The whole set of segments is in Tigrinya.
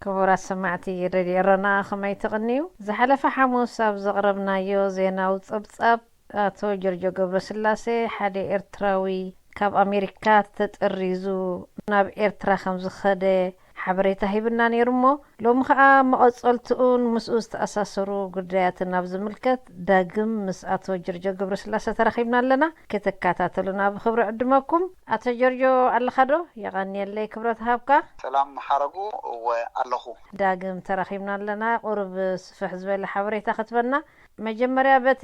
ክቡራት ሰማዕቲ ሬድዮ ኤረና፣ ከመይ ትቕንዩ? ዝሓለፈ ሓሙስ ኣብ ዘቕረብናዮ ዜናዊ ጸብጻብ፣ ኣቶ ጆርጆ ገብረስላሴ፣ ሓደ ኤርትራዊ ካብ ኣሜሪካ ተጠሪዙ ናብ ኤርትራ ከም ዝኸደ ሓበሬታ ሂብና ነይሩ፣ እሞ ሎሚ ኸኣ መቐጸልትኡን ምስኡ ዝተኣሳሰሩ ጉዳያትን ኣብ ዝምልከት ዳግም ምስ ኣቶ ጆርጆ ገብረስላሴ ተራኺብና ኣለና። ክትከታተሉና ብኽብሪ ዕድመኩም። ኣቶ ጆርጆ፣ ኣለኻ ዶ? የቐንየለይ ክብረት ሃብካ። ሰላም ሓረጉ። እወ፣ ኣለኹ። ዳግም ተራኺብና ኣለና። ቁሩብ ስፍሕ ዝበለ ሓበሬታ ክትበና። መጀመርያ በቲ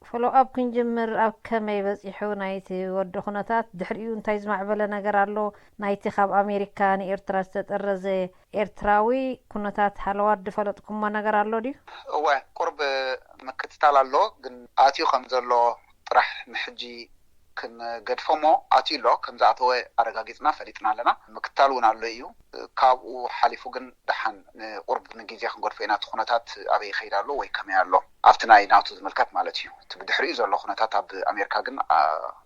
ፎሎ ኣፕ ክንጅምር፣ ኣብ ከመይ በጺሑ ናይቲ ወዲ ኩነታት፣ ድሕሪኡ እንታይ ዝማዕበለ ነገር ኣሎ? ናይቲ ካብ ኣሜሪካ ንኤርትራ ዝተጠረዘ ኤርትራዊ ኩነታት ሃለዋት ዝፈለጥኩሞ ነገር ኣሎ ድዩ? እወ፣ ቁሩብ ምክትታል ኣሎ፣ ግን ኣትዩ ከም ዘሎ ጥራሕ ንሕጂ ክንገድፎ እሞ፣ ኣትዩ ኣሎ፣ ከም ዝኣተወ ኣረጋጊጽና ፈሊጥና ኣለና። ምክትታል እውን ኣሎ እዩ። ካብኡ ሓሊፉ ግን ደሓን ንቁርብ ንግዜ ክንገድፎ ኢና። እቲ ኩነታት ኣበይ ይኸይድ ኣሎ ወይ ከመይ ኣሎ፣ ኣብቲ ናይ ናቱ ዝምልከት ማለት እዩ። እቲ ብድሕሪኡ ዘሎ ኩነታት ኣብ ኣሜሪካ ግን፣ ኣ፣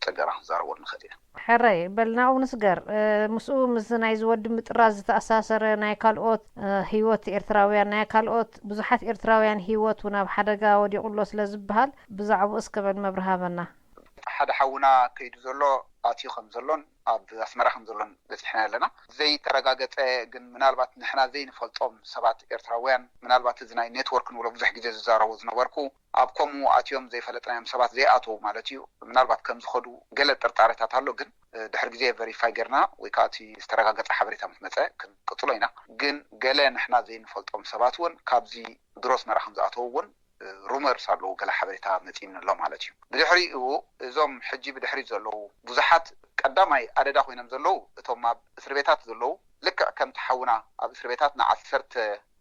ጸቢቕና ክንዛረበሉ ንኽእል ኢና። ሕራይ በል፣ ናብኡ ንስገር። እ፣ ምስኡ፣ ምስ ናይዚ ወዲ ምጥራዝ ዝተኣሳሰረ ናይ ካልኦት፣ እ፣ ህይወት ኤርትራውያን፣ ናይ ካልኦት ብዙሓት ኤርትራውያን ህይወት እውን ኣብ ሓደጋ ወዲቑ ኣሎ ስለ ዝበሃል፣ ብዛዕባኡ እስከ በል መብርሂ ሃበና። ሓደ ሓውና ከይዱ ዘሎ፣ ኣትዩ ከም ዘሎን ኣብ ኣስመራ ከም ዘሎን በጺሕና ኣለና። ዘይተረጋገጸ ግን ምናልባት ንሕና ዘይንፈልጦም ሰባት ኤርትራውያን፣ ምናልባት እዚ ናይ ኔትወርክ ንብሎ ብዙሕ ግዜ ዝዛረቦ ዝነበርኩ፣ ኣብ ከምኡ ኣትዮም ዘይፈለጥናዮም ሰባት ዘይኣተዉ ማለት እዩ። ምናልባት ከም ዝኸዱ ገለ ጥርጣረታት ኣሎ፣ ግን፣ እ፣ ድሕሪ ግዜ ቨሪፋይ ጌርና ወይ ከዓ እቲ ዝተረጋገጸ ሓበሬታ ምስ መጸ ክንቅጽሎ ኢና። ግን ገለ ንሕና ዘይንፈልጦም ሰባት እውን ካብዚ ድሮ ኣስመራ ከም ዝኣተዉ እውን፣ እ፣ ሩመርስ ኣለዉ፣ ገለ ሓበሬታ መጺኡኒ ኣሎ ማለት እዩ። ብድሕሪኡ እዞም ሕጂ ብድሕሪት ዘለዉ ብዙሓት ቀዳማይ ኣደዳ ኮይኖም ዘለዉ እቶም ኣብ እስሪ ቤታት ዘለዉ፣ ልክዕ ከምቲ ሓውና ኣብ እስሪ ቤታት ንዓሰርተ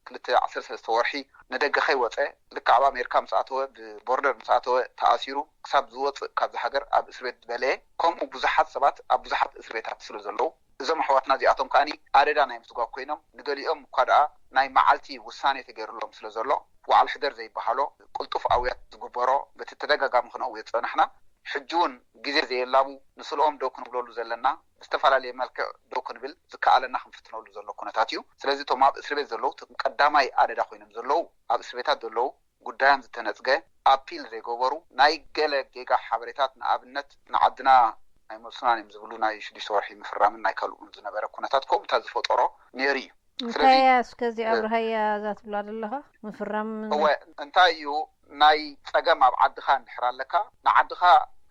ክልተ ዓሰርተ ሰለስተ ወርሒ ንደገ ከይወጸ፣ ልክዕ ኣብ ኣሜሪካ ምስ ኣተወ፣ ብቦርደር ምስ ኣተወ ተኣሲሩ ክሳብ ዝወጽእ ካብዚ ሃገር ኣብ እስር ቤት ዝበለየ፣ ከምኡ ብዙሓት ሰባት ኣብ ብዙሓት እስር ቤታት ስለ ዘለዉ፣ እዞም ኣሕዋትና እዚኣቶም ከኣኒ ኣደዳ ናይ ምስጓግ ኮይኖም፣ ንገሊኦም እኳ ደኣ ናይ መዓልቲ ውሳኔ ተገይሩሎም ስለ ዘሎ፣ ወዓል ሕደር ዘይበሃሎ፣ ቅልጡፍ ኣውያት ዝግበሮ፣ በቲ ተደጋጋሚ ክነእውዮ ዝጸናሕና፣ ሕጂ እውን ግዜ ዘየላቡ፣ ንስልኦም ደው ክንብለሉ ዘለና፣ ብዝተፈላለየ መልክዕ ደው ክንብል ዝከኣለና ክንፍትነሉ ዘሎ ኩነታት እዩ። ስለዚ እቶም ኣብ እስር ቤት ዘለዉ፣ እቶም ቀዳማይ ኣደዳ ኮይኖም ዘለዉ፣ ኣብ እስር ቤታት ዘለዉ፣ ጉዳዮም ዝተነጽገ፣ ኣፒል ዘይገበሩ፣ ናይ ገለ ጌጋ ሓበሬታት፣ ንኣብነት ንዓድና ኣይመልሱናን እዮም ዝብሉ ናይ ሽዱሽተ ወርሒ ምፍራምን ናይ ካልኡን ዝነበረ ኩነታት ከምኡታት ዝፈጠሮ ነይሩ እዩ። ስለዚ እንታይ እያ እስከ እዚ እ፣ ኣብርሃያ እዛ ትብላ ዘለኻ? ምፍራም እወ፣ እንታይ እዩ ናይ ጸገም ኣብ ዓድኻ እንድሕር ኣለካ፣ ንዓድኻ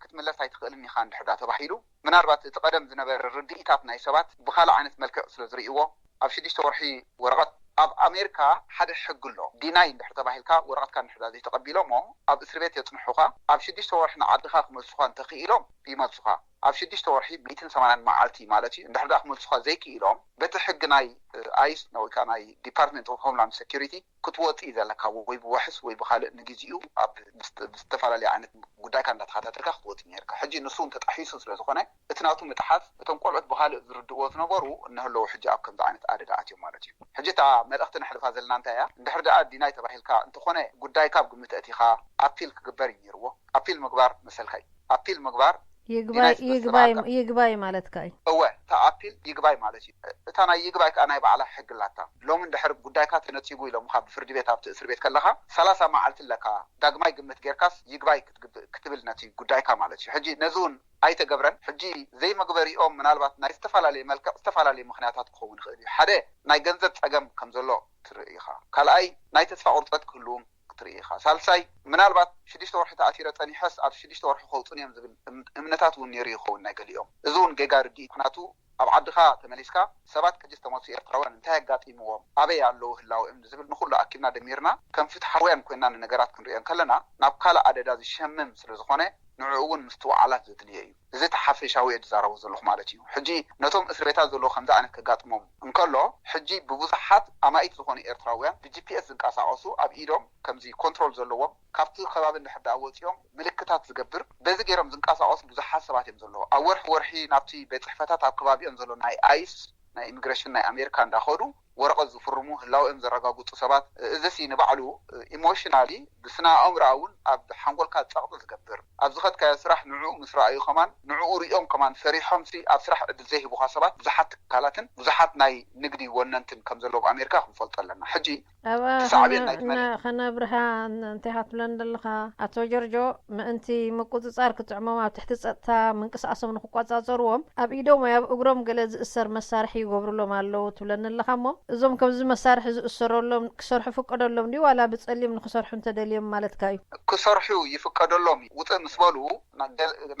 ክትምለስ ኣይትኽእልን ኢኻ እንድሕር ዳ ተባሂሉ፣ ምናልባት እቲ ቀደም ዝነበረ ርድኢታት ናይ ሰባት ብኻልእ ዓይነት መልክዕ ስለ ዝርእይዎ፣ ኣብ ሽዱሽተ ወርሒ ወረቐት፣ ኣብ ኣሜሪካ ሓደ ሕጊ ኣሎ። ዲናይ እንድሕር ተባሂልካ፣ ወረቐትካ እንድሕር ዘይተቐቢሎሞ፣ ኣብ እስሪ ቤት የጽንሑኻ። ኣብ ሽዱሽተ ወርሒ ንዓድኻ ክመልሱኻ እንተኽኢሎም ይመልሱኻ። ኣብ ሽዱሽተ ወርሒ ሚእትን ሰማንያን መዓልቲ ማለት እዩ። እንድሕር ደኣ ክመልሱኻ ዘይክኢሎም፣ በቲ ሕጊ ናይ፣ እ፣ ኣይስ ወይ ከዓ ናይ ዲፓርትመንት ኦፍ ሆምላንድ ሴኩሪቲ ክትወጽእ እዩ ዘለካ፣ ወይ ብዋሕስ ወይ ብኻልእ ንግዜኡ ኣብ ብዝተ-፣ ብዝተፈላለየ ዓይነት ጉዳይካ እንዳተኸታተልካ ክትወጽእ ነርካ። ሕጂ ንሱ እውን ተጣሒሱ ስለ ዝኾነ፣ እቲ ናቱ ምጥሓስ እቶም ቆልዑት ብኻልእ ዝርድእዎ ዝነበሩ እነህለዉ ሕጂ ኣብ ከምዚ ዓይነት ኣደዳ ኣትዮም ማለት እዩ። ሕጂ እታ መልእኽቲ ነሕልፋ ዘለና እንታይ እያ? እንድሕር ደኣ ዲናይ ተባሂልካ እንተኾነ፣ ጉዳይካ ኣብ ግምት ኣእቲኻ ኣፒል ክግበር እዩ ነይርዎ። ኣፒል ምግባር መሰልካ እዩ። ኣፒል ምግባር ይግባይ፣ ዲናይ ስለ ይግባይ፣ ዝተባሃልካ ይግባይ ማለትካ እዩ። እወ፣ እታ ኣፒል ይግባይ ማለት እዩ። እታ ናይ ይግባይ ከኣ ናይ ባዕላ ሕጊ ኣላታ። ሎሚ እንድሕር ጉዳይካ ተነጺጉ ኢሎምኻ ብፍርዲ ቤት ኣብቲ እስር ቤት ከለኻ፣ ሰላሳ መዓልቲ ኣለካ። ዳግማይ ግምት ጌርካስ ይግባይ ክትግብ-፣ ክትብል ነቲ ጉዳይካ ማለት እዩ። ሕጂ ነዚ እውን ኣይተገብረን። ሕጂ ዘይመግበሪኦም ምናልባት ናይ ዝተፈላለየ መልክዕ፣ ዝተፈላለየ ምኽንያታት ክኸውን ይኽእል እዩ። ሓደ ናይ ገንዘብ ጸገም ከም ዘሎ ትርኢ ኢኻ። ካልኣይ ናይ ተስፋ ቁርጸት ክህልውን ክትርኢ ኢኻ። ሳልሳይ ምናልባት ሽዱሽተ ወርሒ ተኣሲረ ጸኒሐስ ኣብ ሽዱሽተ ወርሒ ከውጹን እዮም ዝብል እም-፣ እምነታት እውን ነይሩ ይኸውን ናይ ገሊኦም። እዚ እውን ጌጋ ርድኢት፣ ምኽንያቱ ኣብ ዓድኻ ተመሊስካ ሰባት ሕጂ ዝተመልሱ ኤርትራውያን እንታይ ኣጋጢምዎም፣ ኣበይ ኣለዉ ህላወኦም ዝብል ንኹሉ ኣኪብና ደሚርና ከም ፍትሓውያን ኮይና ንነገራት ክንሪኦ እንከለና ናብ ካልእ ኣደዳ ዝሸምም ስለ ዝኾነ ንዕኡ እውን ምስትውዓላት ዘድልዮ እዩ። እዚ እቲ ሓፈሻዊ እየ ዝዛረቦ ዘለኹ ማለት እዩ። ሕጂ ነቶም እስር ቤታት ዘለዉ ከምዚ ዓይነት ከጋጥሞም እንከሎ፣ ሕጂ ብብዙሓት ኣማኢት ዝኾኑ ኤርትራውያን ብጂፒኤስ ዝንቀሳቐሱ፣ ኣብ ኢዶም ከምዚ ኮንትሮል ዘለዎም፣ ካብቲ ከባቢ እንድሕር ደኣ ወጺኦም ምልክታት ዝገብር፣ በዚ ገይሮም ዝንቀሳቐሱ ብዙሓት ሰባት እዮም ዘለዉ። ኣብ ወርሒ ወርሒ ናብቲ ቤት ጽሕፈታት ኣብ ከባቢኦም ዘሎ ናይ ኣይስ፣ ናይ ኢሚግሬሽን ናይ ኣሜሪካ እንዳኸዱ ወረቐት ዝፍርሙ፣ ህላውኦም ዘረጋግጹ ሰባት። እዚ ሲ ንባዕሉ ኢሞሽናሊ፣ ብስነ ኣእምሮኣ እውን ኣብ ሓንጎልካ ጸቕጢ ዝገብር፣ ኣብ ዝኸድካዮ ስራሕ ንዕኡ ምስ ረኣዩ ከማን፣ ንዕኡ ሪኦም ከማን ፈሪሖም ሲ ኣብ ስራሕ ዕድል ዘይህቡኻ ሰባት ብዙሓት ትካላትን ብዙሓት ናይ ንግዲ ወነንትን ከም ዘለዉ ኣብ ኣሜሪካ ክንፈልጦ ኣለና። ሕጂ ኣብኣ እቲ ሳዕቤን ናይቲ መን- ከነብርሃ እንታይ ኢኻ ትብለኒ ዘለኻ? ኣቶ ጆርጆ፣ ምእንቲ ምቁጽጻር ክጥዕሞም፣ ኣብ ትሕቲ ጸጥታ ምንቅስቃሶም ንክቆጻጸርዎም ኣብ ኢዶም ወይ ኣብ እግሮም ገለ ዝእሰር መሳርሒ ይገብሩሎም ኣለዉ ትብለኒ ኣለኻ። እሞ እዞም ከምዚ መሳርሒ ዝእሰረሎም ክሰርሑ ፍቀደሎም ድዩ፣ ዋላ ብጸሊም ንክሰርሑ እንተደልዮም ማለትካ እዩ? ክሰርሑ ይፍቀደሎም እዩ። ውፅእ ምስ በሉ፣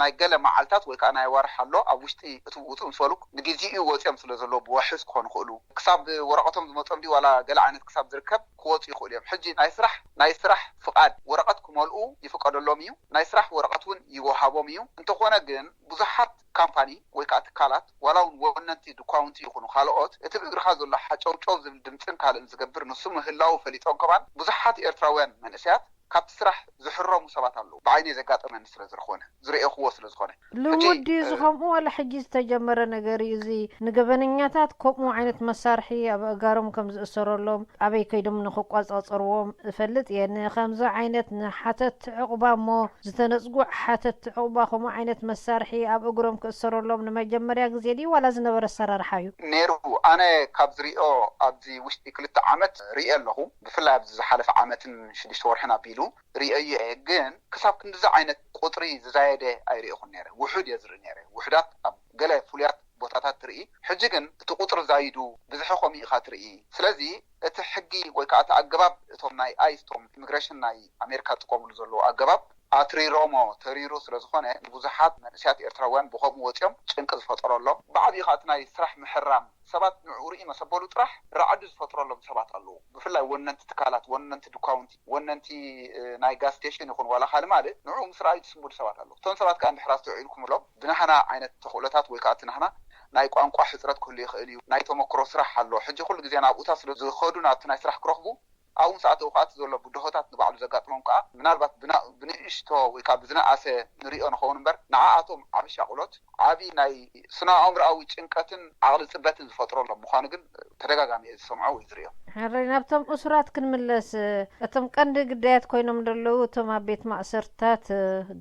ናይ ገለ መዓልታት ወይ ከዓ ናይ ዋርሕ ኣሎ፣ ኣብ ውሽጢ እቲ ውፅእ ምስ በሉ፣ ንግዜኡ ወፂኦም ስለ ዘለዉ ብዋሕስ ክኾኑ ይኽእሉ፣ ክሳብ ወረቐቶም ዝመፆም ድዩ ዋላ ገለ ዓይነት ክሳብ ዝርከብ ክወፁ ይኽእሉ እዮም። ሕጂ ናይ ስራሕ ናይ ስራሕ ፍቓድ ወረቐት ክመልኡ ይፍቀደሎም እዩ። ናይ ስራሕ ወረቐት እውን ይወሃቦም እዩ። እንተኾነ ግን ብዙሓት ካምፓኒ ወይ ከዓ ትካላት፣ ዋላ እውን ወነንቲ ድኳውንቲ ይኹኑ ካልኦት፣ እቲ ብእግርኻ ዘሎ ሓጨውጨው ዝብል ድምፅን ካልእን ዝገብር ንሱ ምህላው ፈሊጦም ከማን ብዙሓት ኤርትራውያን መንእሰያት ካብቲ ስራሕ ዝሕረሙ ሰባት ኣለዉ። ብዓይነይ ዘጋጠመኒ ስለ ዝረኾነ፣ ዝረኤኽዎ ስለ ዝኾነ። ሕጂ ልሙድ ድዩ እዚ ከምኡ፣ ዋላ ሕጂ ዝተጀመረ ነገር እዩ እዚ? ንገበነኛታት ከምኡ ዓይነት መሳርሒ ኣብ ኣእጋሮም ከም ዝእሰረሎም፣ ኣበይ ከይዶም ንክቋጻጸርዎም እፈልጥ እየ። ንከምዚ ዓይነት ንሓተት ዕቑባ እሞ ዝተነጽጉ ሓተት ዕቑባ ከምኡ ዓይነት መሳርሒ ኣብ እግሮም ክእሰረሎም ንመጀመርያ ግዜ ድዩ ዋላ ዝነበረ ኣሰራርሓ እዩ? ነይሩ። ኣነ ካብ ዝሪኦ ኣብዚ ውሽጢ ክልተ ዓመት ሪኤ ኣለኹ። ብፍላይ ኣብዚ ዝሓለፈ ዓመትን ሽዱሽተ ወርሕን ኣቢሉ ሪኤዮ እየ። ግን ክሳብ ክንድዚ ዓይነት ቁፅሪ ዝዛየደ ኣይሪእኹን ነይረ። ውሑድ እየ ዝርኢ ነይረ። ውሑዳት ኣብ ገለ ፍሉያት ቦታታት ትርኢ። ሕጂ ግን እቲ ቁፅሪ ዛይዱ፣ ብዝሒ ከምኡ ኢኻ ትርኢ። ስለዚ እቲ ሕጊ ወይ ከዓ እቲ ኣገባብ እቶም ናይ ኣይስ፣ እቶም ኢሚግሬሽን ናይ ኣሜሪካ ዝጥቀምሉ ዘለዉ ኣገባብ ኣትሪሮሞ ተሪሩ ስለ ዝኾነ ንብዙሓት መንእሰያት ኤርትራውያን ብኸምኡ ወፂኦም ጭንቂ ዝፈጠረሎም። ብዓብዩ ከዓ እቲ ናይ ስራሕ ምሕራም ሰባት ንዕኡ ርኢ መሰበሉ ጥራሕ ራዕዲ ዝፈጥረሎም ሰባት ኣለዉ። ብፍላይ ወነንቲ ትካላት፣ ወነንቲ ድኳውንቲ፣ ወነንቲ ናይ ጋስ ስቴሽን ይኹን ዋላ ካልእ ማለት ንዕኡ ምስ ረኣዩ ዝስንብዱ ሰባት ኣለዉ። እቶም ሰባት ከዓ እንድሕር ኣስተውዒልኩምሎም ብናህና ዓይነት ተኽእሎታት ወይ ከዓ እቲ ናህና ናይ ቋንቋ ሕፅረት ክህሉ ይኽእል እዩ። ናይ ተመክሮ ስራሕ ኣሎ። ሕጂ ኩሉ ግዜ ናብኡታት ስለ ዝኸዱ ናብቲ ናይ ስራሕ ክረኽቡ ኣብኡ ምስ ኣተዉ ከዓ እቲ ዘሎ ብድሆታት ንባዕሉ ዘጋጥሞም ከዓ ምናልባት ብና- ብንእሽቶ ወይ ከዓ ብዝነኣሰ ንሪኦ ንኸውን እምበር ንዓኣቶም ዓብዪ ሻቕሎት ዓብዪ ናይ ስነ ኣእምሮኣዊ ጭንቀትን ዓቕሊ ፅበትን ዝፈጥረሎም ምዃኑ ግን ተደጋጋሚ እየ ዝሰምዖ ወይ ዝሪኦ። ሕራይ ናብቶም እሱራት ክንምለስ፣ እቶም ቀንዲ ግዳያት ኮይኖም ዘለዉ እቶም ኣብ ቤት ማእሰርትታት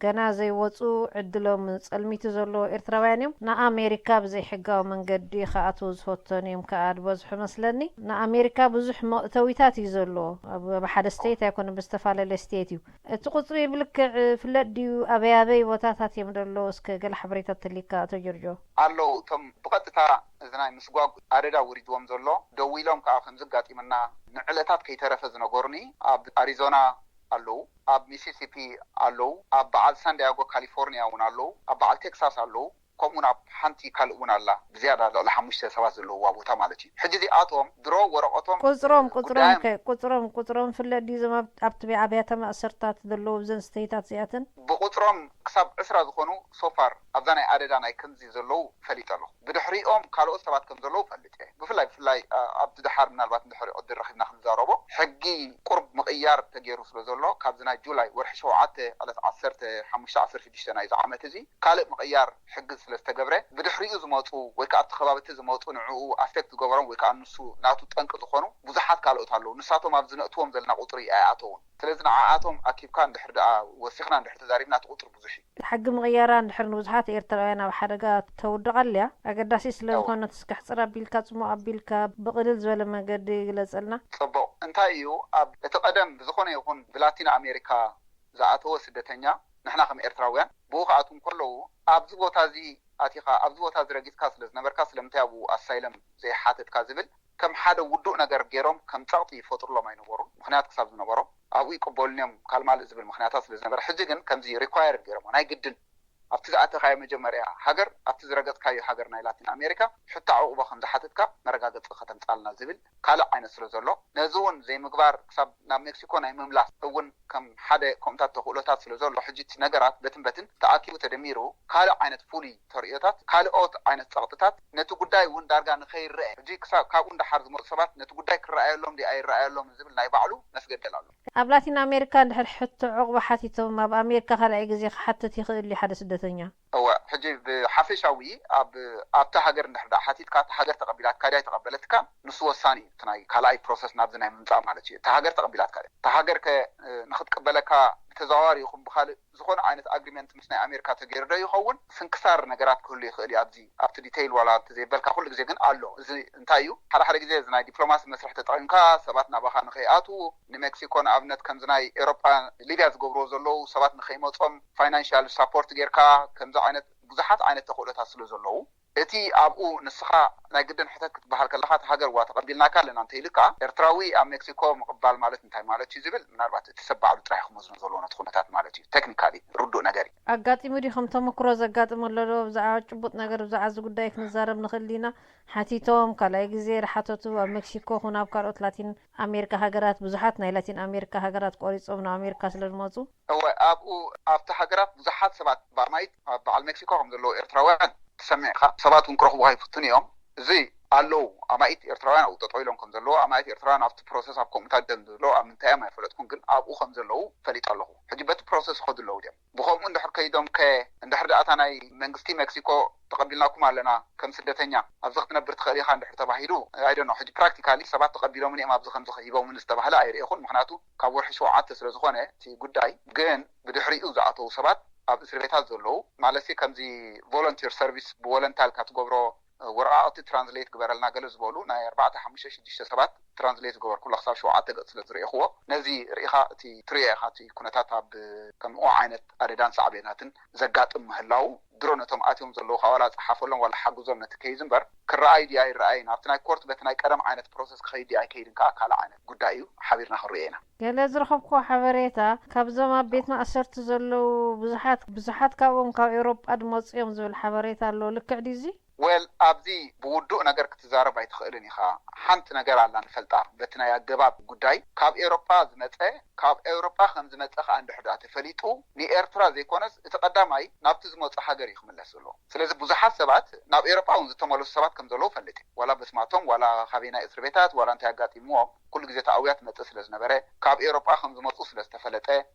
ገና ዘይወፁ ዕድሎም ፀልሚቱ ዘለዉ ኤርትራውያን እዮም። ንኣሜሪካ ብዘይሕጋዊ መንገዲ ክኣትዉ ዝፈተኑ እዮም ከዓ ዝበዝሑ መስለኒ። ንኣሜሪካ ብዙሕ መእተዊታት እዩ ዘለዎ፣ ኣብ ሓደ ስቴት ኣይኮነ ብዝተፈላለየ ስቴት እዩ። እቲ ቁፅሪ ብልክዕ ፍለጥ ድዩ? ኣበይ ኣበይ ቦታታት እዮም ዘለዉ? እስከ ገለ ሓበሬታ ተሊካ ኣቶ ጆርጆ። ኣለዉ እቶም ብቐጥታ እዚ ናይ ምስጓግ ኣደዳ ውሪድዎም ዘሎ፣ ደዊሎም ከዓ ከምዚ ኣጋጢምና ንዕለታት ከይተረፈ ዝነገሩኒ ኣብ ኣሪዞና ኣለዉ፣ ኣብ ሚሲሲፒ ኣለዉ፣ ኣብ በዓል ሳንዲያጎ ካሊፎርኒያ እውን ኣለዉ፣ ኣብ በዓል ቴክሳስ ኣለዉ። ከምኡ ናብ ሓንቲ ካልእ እውን ኣላ ብዝያዳ ልዕሊ ሓሙሽተ ሰባት ዘለውዋ ቦታ ማለት እዩ። ሕጂ እዚኣቶም ድሮ ወረቐቶም ቁፅሮም ቁፅሮም ጉዳዮም ከ ቁፅሮም ቁፅሮም ፍለጥ ድዩ? እዞም ኣብ- ኣብቲ ቤ- ኣብያተ ማእሰርታት ዘለዉ ብዘን ስተይታት እዚኣተን ብቁፅሮም ክሳብ ዕስራ ዝኾኑ ሶፋር ኣብዛ ናይ ኣደዳ ናይ ከምዚ ዘለዉ ፈሊጠ ኣለኹ። ብድሕሪኦም ካልኦት ሰባት ከም ዘለዉ ፈልጥ እየ። ብፍላይ ብፍላይ ኣ- ኣብቲ ድሓር ምናልባት እንድሕሪ ዕድል ረኺብና ክንዛረቦ ሕጊ ቁርብ ምቕያር ተገይሩ ስለ ዘሎ ካብዚ ናይ ጁላይ ወርሒ ሸውዓተ ዕለት ዓሰርተ ሓሙሽተ ዓሰርተ ሽዱሽተ ናይዚ ዓመት እዚ ካልእ ምቕያር ሕጊ ስለዝተገብረ ብድሕሪኡ ዝመፁ ወይ ከዓ ኣብቲ ከባቢ እቲ ዝመፁ ንዕኡ ኣፌክት ዝገበሮም ወይ ከዓ ንሱ ናቱ ጠንቂ ዝኾኑ ብዙሓት ካልኦት ኣለዉ። ንሳቶም ኣብዚ ነእትዎም ዘለና ቁፅሪ ኣይኣተዉን። ስለዚ ንዓኣቶም ኣኪብካ እንድሕር ደኣ ወሲኽና እንድሕር ተዛሪብና እቲ ቁፅሪ ብዙሕ እዩ። ሕጊ ምቕያራ እንድሕር ንብዙሓት ኤርትራውያን ኣብ ሓደጋ ተውድቕ ኣልያ ኣገዳሲ ስለ ዝኾነት እስኪ ሕፅር ኣቢልካ ፅሙቕ ኣቢልካ ብቕልል ዝበለ መገዲ ግለፀልና። ፅቡቕ እንታይ እዩ ኣብ እቲ ቀደም ብዝኾነ ይኹን ብላቲን ኣሜሪካ ዝኣተወ ስደተኛ ንሕና ከም ኤርትራውያን ብኡ ክኣትዉ እንከለዉ ኣብዚ ቦታ እዚ ኣቲኻ ኣብዚ ቦታ እዚ ረጊፅካ ስለ ዝነበርካ ስለምንታይ ኣብኡ ኣሳይለም ዘይሓተትካ ዝብል ከም ሓደ ውዱእ ነገር ገይሮም ከም ፀቕጢ ይፈጥሩሎም ኣይነበሩን። ምኽንያት ክሳብ ዝነበሮም ኣብኡ ይቅበሉኒ እዮም ካብ ማልእ ዝብል ምኽንያታት ስለ ዝነበረ ሕጂ ግን ከምዚ ሪኳየርድ ገይሮሞ ናይ ግድን ኣብቲ ዝኣተኻዮ መጀመርያ ሃገር ኣብቲ ዝረገፅካዮ ሃገር ናይ ላቲን ኣሜሪካ ሕቶ ዕቑባ ከም ዝሓተትካ መረጋገፂ ከተምፃልና ዝብል ካልእ ዓይነት ስለ ዘሎ ነዚ እውን ዘይምግባር ክሳብ ናብ ሜክሲኮ ናይ ምምላስ እውን ከም ሓደ ከምኡታት ተኽእሎታት ስለ ዘሎ ሕጂ እቲ ነገራት በትን በትን ተኣኪቡ ተደሚሩ ካልእ ዓይነት ፍሉይ ተርእዮታት ካልኦት ዓይነት ፀቕጥታት ነቲ ጉዳይ እውን ዳርጋ ንኸይረአ ሕጂ ክሳብ ካብኡ እንዳሓር ዝመፁ ሰባት ነቲ ጉዳይ ክረኣየሎም ዲ ኣይረኣየሎም ዝብል ናይ ባዕሉ መስገደል ኣሎ። ኣብ ላቲን ኣሜሪካ እንድሕር ሕቶ ዑቕባ ሓቲቶም ኣብ ኣሜሪካ ካልኣይ ግዜ ክሓትት ይኽእል እዩ ሓደ ስደተኛ? እወ፣ ሕጂ ብሓፈሻዊ ኣብ ኣብታ ሃገር እንድሕር ደኣ ሓቲትካ፣ እታ ሃገር ተቐቢላትካ ድያ ኣይተቐበለትካ፣ ንሱ ወሳኒ እዩ። እቲ ናይ ካልኣይ ፕሮሰስ ናብዚ ናይ ምምጻእ ማለት እዩ። እታ ሃገር ተቐቢላትካ ድያ? እታ ሃገር ከ ንኽትቅበለካ ብተዘዋዋሪ ይኹን ብኻልእ ዝኾነ ዓይነት ኣግሪመንት ምስ ናይ ኣሜሪካ ተገይሩ ዶ ይኸውን? ስንክሳር ነገራት ክህሉ ይኽእል እዩ ኣብዚ ኣብቲ ዲቴይል ዋላ እንተዘይበልካ፣ ኩሉ ግዜ ግን ኣሎ። እዚ እንታይ እዩ? ሓደ ሓደ ግዜ እዚ ናይ ዲፕሎማሲ መስርሕ ተጠቒምካ ሰባት ናባኻ ንኸይኣትዉ፣ ንሜክሲኮ ንኣብነት ከምዚ ናይ ኤሮጳ ሊብያ ዝገብርዎ ዘለዉ ሰባት ንኸይመጾም ፋይናንሻል ሳፖርት ጌርካ ከምዚ ዓይነት ብዙሓት ዓይነት ተኽእሎታት ስለ ዘለዉ እቲ ኣብኡ ንስኻ ናይ ግድን ሕተት ክትበሃል ከለኻ እቲ ሃገር ዋ ተቐቢልናካ ኣለና እንተ ኢልካ ኤርትራዊ ኣብ ሜክሲኮ ምቕባል ማለት እንታይ ማለት እዩ ዝብል ምናልባት እቲ ሰብ ባዕሉ ጥራሕ ክመዝኖ ዘለዎ ነቲ ኩነታት ማለት እዩ። ቴክኒካሊ ርዱእ ነገር እዩ። ኣጋጢሙ ድዩ ከም ተመክሮ ዘጋጥም ኣሎ ዶ? ብዛዕባ ጭቡጥ ነገር ብዛዕባ እዚ ጉዳይ ክንዛረብ ንኽእል ዲና? ሓቲቶም ካልኣይ ግዜ ዝሓተቱ ኣብ ሜክሲኮ ኹን ኣብ ካልኦት ላቲን ኣሜሪካ ሃገራት ብዙሓት ናይ ላቲን ኣሜሪካ ሃገራት ቆሪጾም ናብ ኣሜሪካ ስለ ዝመጹ እወ ኣብኡ ኣብቲ ሃገራት ብዙሓት ሰባት ብኣማኢት ኣብ በዓል ሜክሲኮ ከም ዘለዉ ኤርትራውያን ትሰሚዕካ ሰባት እውን ክረኽቡኻ ይፍትኑ እዮም። እዚ ኣለዉ ኣማኢት ኤርትራውያን ኣብኡ ጠጠው ኢሎም ከም ዘለዉ ኣማኢት ኤርትራውያን ኣብቲ ፕሮሰስ ኣብ ከምኡታት ደም ዘለዉ ኣብ ምንታይ እዮም ኣይፈለጥኩን ግን ኣብኡ ከም ዘለዉ ፈሊጡ ኣለኹ። ሕጂ በቲ ፕሮሰስ ይኸዱ ኣለዉ ድዮም ብኸምኡ እንድሕር ከይዶም ከ እንድሕር ደኣታ ናይ መንግስቲ ሜክሲኮ ተቐቢልናኩም ኣለና ከም ስደተኛ ኣብዚ ክትነብር ትኽእል ኢኻ እንድሕር ተባሂሉ ኣይደኖ ሕጂ ፕራክቲካሊ ሰባት ተቐቢሎምን እዮም ኣብዚ ከምዚ ሂቦምን ዝተባህለ ኣይርእኹን ምክንያቱ ካብ ወርሒ ሸውዓተ ስለ ዝኾነ እቲ ጉዳይ ግን ብድሕሪኡ ዝኣተዉ ሰባት ኣብ እስር ቤታት ዘለዉ ማለት ከምዚ ቮለንቲር ሰርቪስ ብወለንታ ኢልካ ትገብሮ ወረቃቅቲ ትራንስሌት ግበረልና ገለ ዝበሉ ናይ ኣርባዕተ ሓሙሽተ ሽዱሽተ ሰባት ትራንስሌት ዝገበርኩሉ ክሳብ ሸውዓተ ገፅ ስለ ዝርኢኽዎ ነዚ ርኢኻ እቲ ትሪኦ ኢኻ እቲ ኩነታት ኣብ ከምኡ ዓይነት ኣደዳን ሳዕቤናትን ዘጋጥም ምህላዉ ድሮ ነቶም ኣትዮም ዘለዉ ካብ ዋላ ፀሓፈሎም ዋላ ሓግዞም ነቲ ኬዝ እምበር ክረኣይ ድዩ ኣይረኣይን ኣብቲ ናይ ኮርት በቲ ናይ ቀደም ዓይነት ፕሮሰስ ክኸይድ ድዩ ኣይከይድን ከዓ ካልእ ዓይነት ጉዳይ እዩ ሓቢርና ክንሪኦ ኢና። ገለ ዝረኸብክዎ ሓበሬታ ካብዞም ኣብ ቤት ማእሰርቲ ዘለዉ ብዙሓት ብዙሓት ካብኦም ካብ ኤውሮጳ ዝመፁ እዮም ዝብል ሓበሬታ ኣሎ ልክዕ ድዩ እዚ? Well ኣብዚ ብውዱእ ነገር ክትዛረብ ኣይትኽእልን ኢኻ። ሓንቲ ነገር ኣላ ንፈልጣ በቲ ናይ ኣገባብ ጉዳይ ካብ ኤውሮጳ ዝመጸ ካብ ኤውሮጳ ከም ዝመጸ ከኣ እንድሕር ደኣ ተፈሊጡ ንኤርትራ ዘይኮነስ እቲ ቀዳማይ ናብቲ ዝመጾ ሃገር እዩ ክምለስ ዘለዎ። ስለዚ ብዙሓት ሰባት ናብ ኤውሮጳ እውን ዝተመለሱ ሰባት ከም ዘለዉ እፈልጥ እየ። ዋላ በስማቶም ዋላ ካበየናይ እስር ቤታት ዋላ እንታይ ኣጋጢምዎም ኩሉ ግዜ እቲ ኣውያ ትመጽእ ስለ ዝነበረ ካብ ኤውሮጳ ከም ዝመጹ ስለ ዝተፈለጠ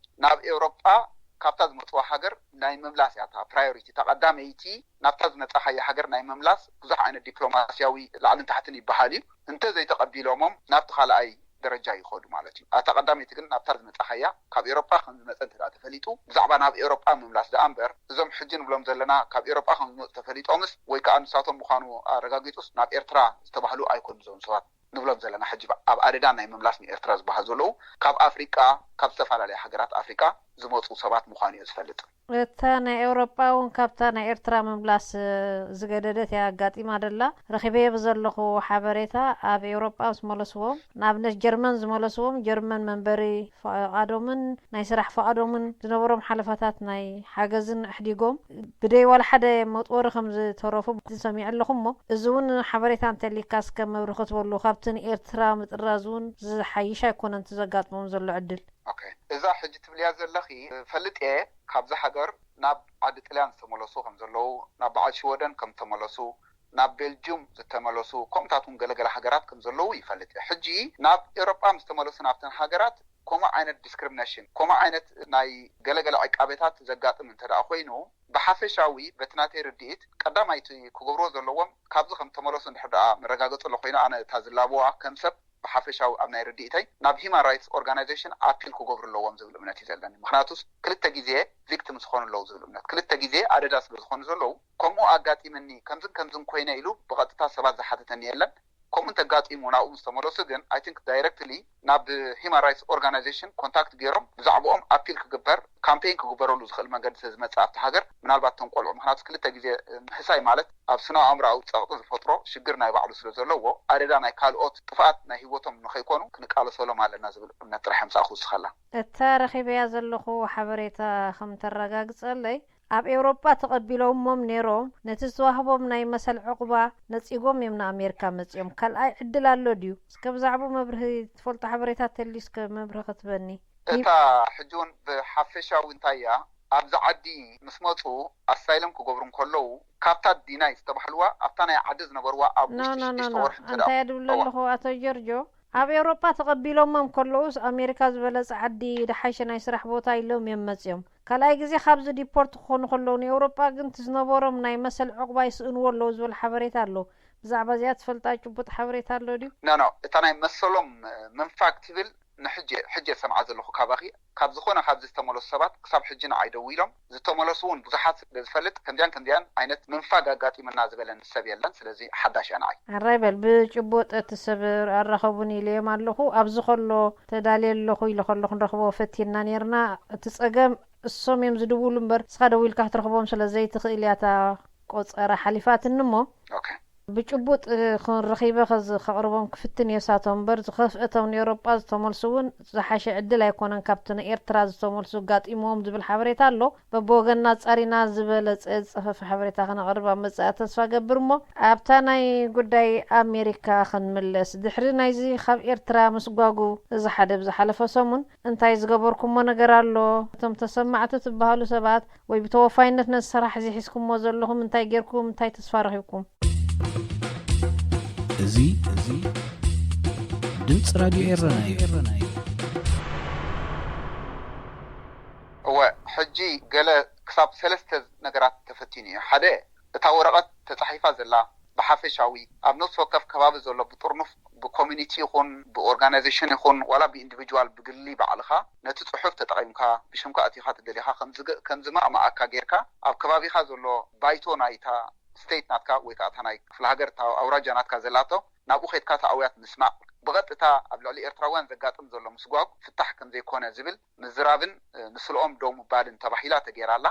ናብ ኤውሮጳ ካብታ ዝመጽዋ ሃገር ናይ ምምላስ እያ እታ ፕራዮሪቲ እታ ቀዳመይቲ ናብታ ዝመጻኻያ ሃገር ናይ ምምላስ ብዙሕ ዓይነት ዲፕሎማስያዊ ላዕልን ታሕትን ይበሃል እዩ እንተ ዘይተቐቢሎሞም ናብቲ ካልኣይ ደረጃ ይኸዱ ማለት እዩ ኣታ ቀዳመይቲ ግን ናብታ ዝመጻኻያ ካብ ኤውሮጳ ከም ዝመጸ እንተ ተፈሊጡ ብዛዕባ ናብ ኤውሮጳ ምምላስ ደኣ እምበር እዞም ሕጂ ንብሎም ዘለና ካብ ኤውሮጳ ከም ዝመጹ ተፈሊጦምስ ወይ ከዓ ንሳቶም ምዃኑ ኣረጋጊጹስ ናብ ኤርትራ ዝተባህሉ ኣይኮኑ እዞም ሰባት ንብሎም ዘለና ሕጂ ኣብ ኣደዳ ናይ ምምላስ ንኤርትራ ዝበሃል ዘለዉ ካብ ኣፍሪቃ ካብ ዝተፈላለያ ሃገራት ኣፍሪቃ ዝመፁ ሰባት ምዃኑ እየ ዝፈልጥ። እታ ናይ ኤውሮጳ እውን ካብታ ናይ ኤርትራ ምምላስ ዝገደደት እያ ኣጋጢማ ደላ ረኺበዮ ብዘለኹ ሓበሬታ ኣብ ኤውሮጳ ምስ መለስዎም ንኣብነት ጀርመን ዝመለስዎም ጀርመን መንበሪ ፍቓዶምን ናይ ስራሕ ፍቓዶምን ዝነበሮም ሓለፋታት ናይ ሓገዝን ኣሕዲጎም ብደይ ዋላ ሓደ መጥወሪ ከም ዝተረፉ ሰሚዐ ኣለኹ እሞ እዚ እውን ሓበሬታ እንተሊካ እስከ መብርሂ ክትበሉ ካብቲ ንኤርትራ ምጥራዝ እውን ዝሓይሽ ኣይኮነን እቲ ዘጋጥሞም ዘሎ ዕድል። እዛ ሕጂ ትብልያ ዘለኺ ፈልጥ እየ ካብዛ ሃገር ናብ ዓዲ ጥልያን ዝተመለሱ ከም ዘለዉ ናብ በዓል ሽወደን ከም ዝተመለሱ ናብ ቤልጅም ዝተመለሱ ከምኡታት እውን ገለገለ ሃገራት ከም ዘለዉ ይፈልጥ እየ። ሕጂ ናብ ኤውሮጳ ምስ ተመለሱ ናብተን ሃገራት ከምኡ ዓይነት ዲስክሪሚኔሽን ከምኡ ዓይነት ናይ ገለገለ ዕቃቤታት ዘጋጥም እንተ ደኣ ኮይኑ ብሓፈሻዊ በቲ ናተይ ርድኢት ቀዳማይቲ ክገብርዎ ዘለዎም ካብዚ ከም ተመለሱ እንድሕር ደኣ መረጋገፂ ኣሎ ኮይኑ ኣነ እታ ዝላበዋ ከም ሰብ ብሓፈሻዊ ኣብ ናይ ርድኢተይ ናብ ሂማን ራይትስ ኦርጋናይዜሽን ኣፒል ክገብሩ ኣለዎም ዝብል እምነት እዩ ዘለኒ። ምክንያቱስ ክልተ ግዜ ቪክቲም ዝኾኑ ኣለዉ ዝብል እምነት ክልተ ግዜ ኣደዳ ስለ ዝኾኑ ዘለዉ ከምኡ ኣጋጢምኒ ከምዝን ከምዝን ኮይነ ኢሉ ብቐጥታ ሰባት ዝሓተተኒ የለን። ከምኡ እንተጋጢሙ ናብኡ ምስ ተመለሱ ግን ኣይ ቲንክ ዳይረክትሊ ናብ ሂማን ራይትስ ኦርጋናይዜሽን ኮንታክት ገይሮም ብዛዕባኦም ኣፒል ክግበር ካምፔይን ክግበረሉ ዝኽእል መንገዲ ስለ ዝመፅእ ኣብቲ ሃገር ምናልባት እቶም ቆልዑ ምክንያቱ ክልተ ግዜ ምህሳይ ማለት ኣብ ስነ ኣእምሮኣዊ ፀቕጢ ዝፈጥሮ ሽግር ናይ ባዕሉ ስለ ዘለዎ ኣደዳ ናይ ካልኦት ጥፍኣት ናይ ህይወቶም ንኸይኮኑ ክንቃለሰሎም ኣለና ዝብል እምነት ጥራሕ ምሳእኹ ዝኸላ። እታ ረኺበያ ዘለኹ ሓበሬታ ከም ተረጋግፀለይ ኣብ ኤውሮጳ ተቐቢሎሞም ነይሮም፣ ነቲ ዝተዋህቦም ናይ መሰል ዑቕባ ነጺጎም እዮም ንኣሜሪካ መጺኦም። ካልኣይ ዕድል ኣሎ ድዩ? እስከ ብዛዕባኡ መብርሂ ትፈልጦ ሓበሬታ ተልዩ እስከ መብርሂ ክትበኒ። እታ ሕጂ እውን ብሓፈሻዊ እንታይ እያ፣ ኣብዚ ዓዲ ምስ መጹ ኣሳይለም ክገብሩ እንከለዉ ካብታ ዲናይ ዝተባህልዋ ኣብታ ናይ ዓዲ ዝነበርዋ ኣብ No ውሽጢ no no ሽዱሽተ no ወርሒ እንተ ደኣ እንታይ እየ ድብሎ ኣለኹ ኣቶ ጆርጆ ኣብ ኤውሮጳ ተቐቢሎሞም ከለዉስ ኣሜሪካ ዝበለጸ ዓዲ ደሓሸ ናይ ስራሕ ቦታ ኢሎም እዮም መጺኦም። ካልኣይ ግዜ ካብዚ ዲፖርት ክኾኑ ከለዉ ንኤውሮጳ ግን እቲ ዝነበሮም ናይ መሰል ዕቑባ ይስእንዎ ኣለዉ ዝብል ሓበሬታ ኣሎ። ብዛዕባ እዚኣ ትፈልጣ ጭቡጥ ሓበሬታ ኣሎ ድዩ? ኖ ኖ፣ እታ ናይ መሰሎም ምንፋግ ትብል ንሕጂ ሕጂ እየ ዝሰምዓ ዘለኹ ካባኺ። ካብ ዝኾነ ካብዚ ዝተመለሱ ሰባት ክሳብ ሕጂ ንዓይ ደዊሎም ዝተመለሱ እውን ብዙሓት ስለ ዝፈልጥ ከምዚኣን ከምዚኣን ዓይነት ምንፋግ ኣጋጢምና ዝበለኒ ሰብ የለን። ስለዚ ሓዳሽ እያ ንዓይ። ኣራይ በል ብጭቡጥ እቲ ሰብ ኣራኸቡኒ ኢለዮም ኣለኹ ኣብዚ ከሎ ተዳልየ ኣለኹ ኢለ ከሎ ክንረኽቦ ፈቲና ነርና። እቲ ጸገም እሶም እዮም ዝድውሉ እምበር ንስኻ ደዊልካ ክትረኽቦም ስለ ዘይትኽእል እያ እታ ቆጸራ ሓሊፋትኒ እሞ ኦኬ ብጭቡጥ ክንረኺበ ከዚ ከቕርቦም ክፍትን እየ እሳቶም እምበር ዝኸፍአ እቶም ንኤውሮጳ ዝተመልሱ እውን ዝሓሸ ዕድል ኣይኮነን ካብቲ ንኤርትራ ዝተመልሱ ኣጋጢምዎም ዝብል ሓበሬታ ኣሎ። በብወገንና ኣጻሪና ዝበለጸ ዝጸፈፈ ሓበሬታ ከነቕርብ ኣብ መጻኢ ተስፋ እገብር እሞ ኣብታ ናይ ጉዳይ ኣሜሪካ ክንምለስ ድሕሪ ናይዚ ካብ ኤርትራ ምስጓጉ እዚ ሓደ ብዝሓለፈ ሰሙን እንታይ ዝገበርኩሞ ነገር ኣሎ? እቶም ተሰማዕቲ ትበሃሉ ሰባት ወይ ብተወፋይነት ነዚ ስራሕ እዚ ሒዝኩሞ ዘለኹም እንታይ ጌርኩም እንታይ ተስፋ ረኺብኩም? እዚ እዚ ድምፂ ራድዮ ኤረና እዩ። እወ ሕጂ ገለ ክሳብ ሰለስተ ነገራት ተፈቲኑ እዩ። ሓደ እታ ወረቐት ተፃሒፋ ዘላ ብሓፈሻዊ ኣብ ነፍሲ ወከፍ ከባቢ ዘሎ ብጥርኑፍ ብኮሚኒቲ ይኹን ብኦርጋናይዜሽን ይኹን ዋላ ብኢንዲቪጁዋል ብግሊ ባዕልኻ ነቲ ፅሑፍ ተጠቒምካ ብሽምካ ኣቲኻ ተደሊኻ ከምዝማእማኣካ ጌርካ ኣብ ከባቢኻ ዘሎ ባይቶ ናይታ ስቴት ናትካ ወይ ከዓ እታ ናይ ክፍለ ሃገር እታ ኣውራጃ ናትካ ዘላቶ ናብኡ ከድካ ተኣውያት ምስማዕ ብቐጥታ ኣብ ልዕሊ ኤርትራውያን ዘጋጥም ዘሎ ምስጓግ ፍታሕ ከምዘይኮነ ዝብል ምዝራብን ንስልኦም ደው ምባልን ተባሂላ ተገይራ ኣላ።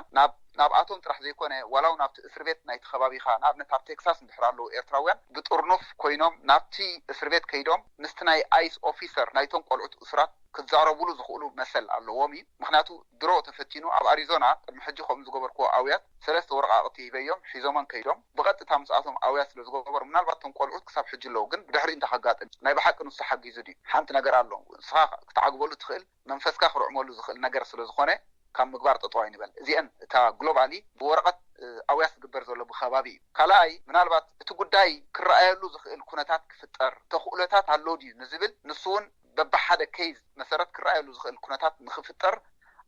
ናብኣቶም ጥራሕ ዘይኮነ ዋላው ናብቲ እስር ቤት ናይቲ ከባቢኻ ንኣብነት ኣብ ቴክሳስ እንድሕር ኣለዉ ኤርትራውያን ብጥርኑፍ ኮይኖም ናብቲ እስር ቤት ከይዶም ምስቲ ናይ ኣይስ ኦፊሰር ናይቶም ቆልዑት እሱራት ክዛረቡሉ ዝኽእሉ መሰል ኣለዎም እዩ። ምክንያቱ ድሮ ተፈቲኑ ኣብ ኣሪዞና ቅድሚ ሕጂ ከምኡ ዝገበርክዎ ኣውያት ሰለስተ ወረቃቅቲ ሂበዮም ሒዞመን ከይዶም ብቀጥታ ምስኣቶም ኣውያት ስለ ዝገበሩ ምናልባት እቶም ቆልዑት ክሳብ ሕጂ ኣለዉ ግን ብድሕሪ እንታይ ከጋጥም ናይ ብሓቂ ንሱ ሓጊዙ ድዩ ሓንቲ ነገር ኣሎ ንስኻ ክትዓግበሉ ትኽእል መንፈስካ ክርዕመሉ ዝኽእል ነገር ስለ ዝኾነ ካብ ምግባር ጠጠው ኣይንበል። እዚአን እታ ግሎባሊ ብወረቐት ኣውያት ዝግበር ዘሎ ብከባቢ እዩ። ካልኣይ ምናልባት እቲ ጉዳይ ክረኣየሉ ዝኽእል ኩነታት ክፍጠር ተኽእሎታት ኣሎ ድዩ ንዝብል ንሱ እውን በብሓደ ኬዝ መሰረት ክረኣየሉ ዝኽእል ኩነታት ንኽፍጠር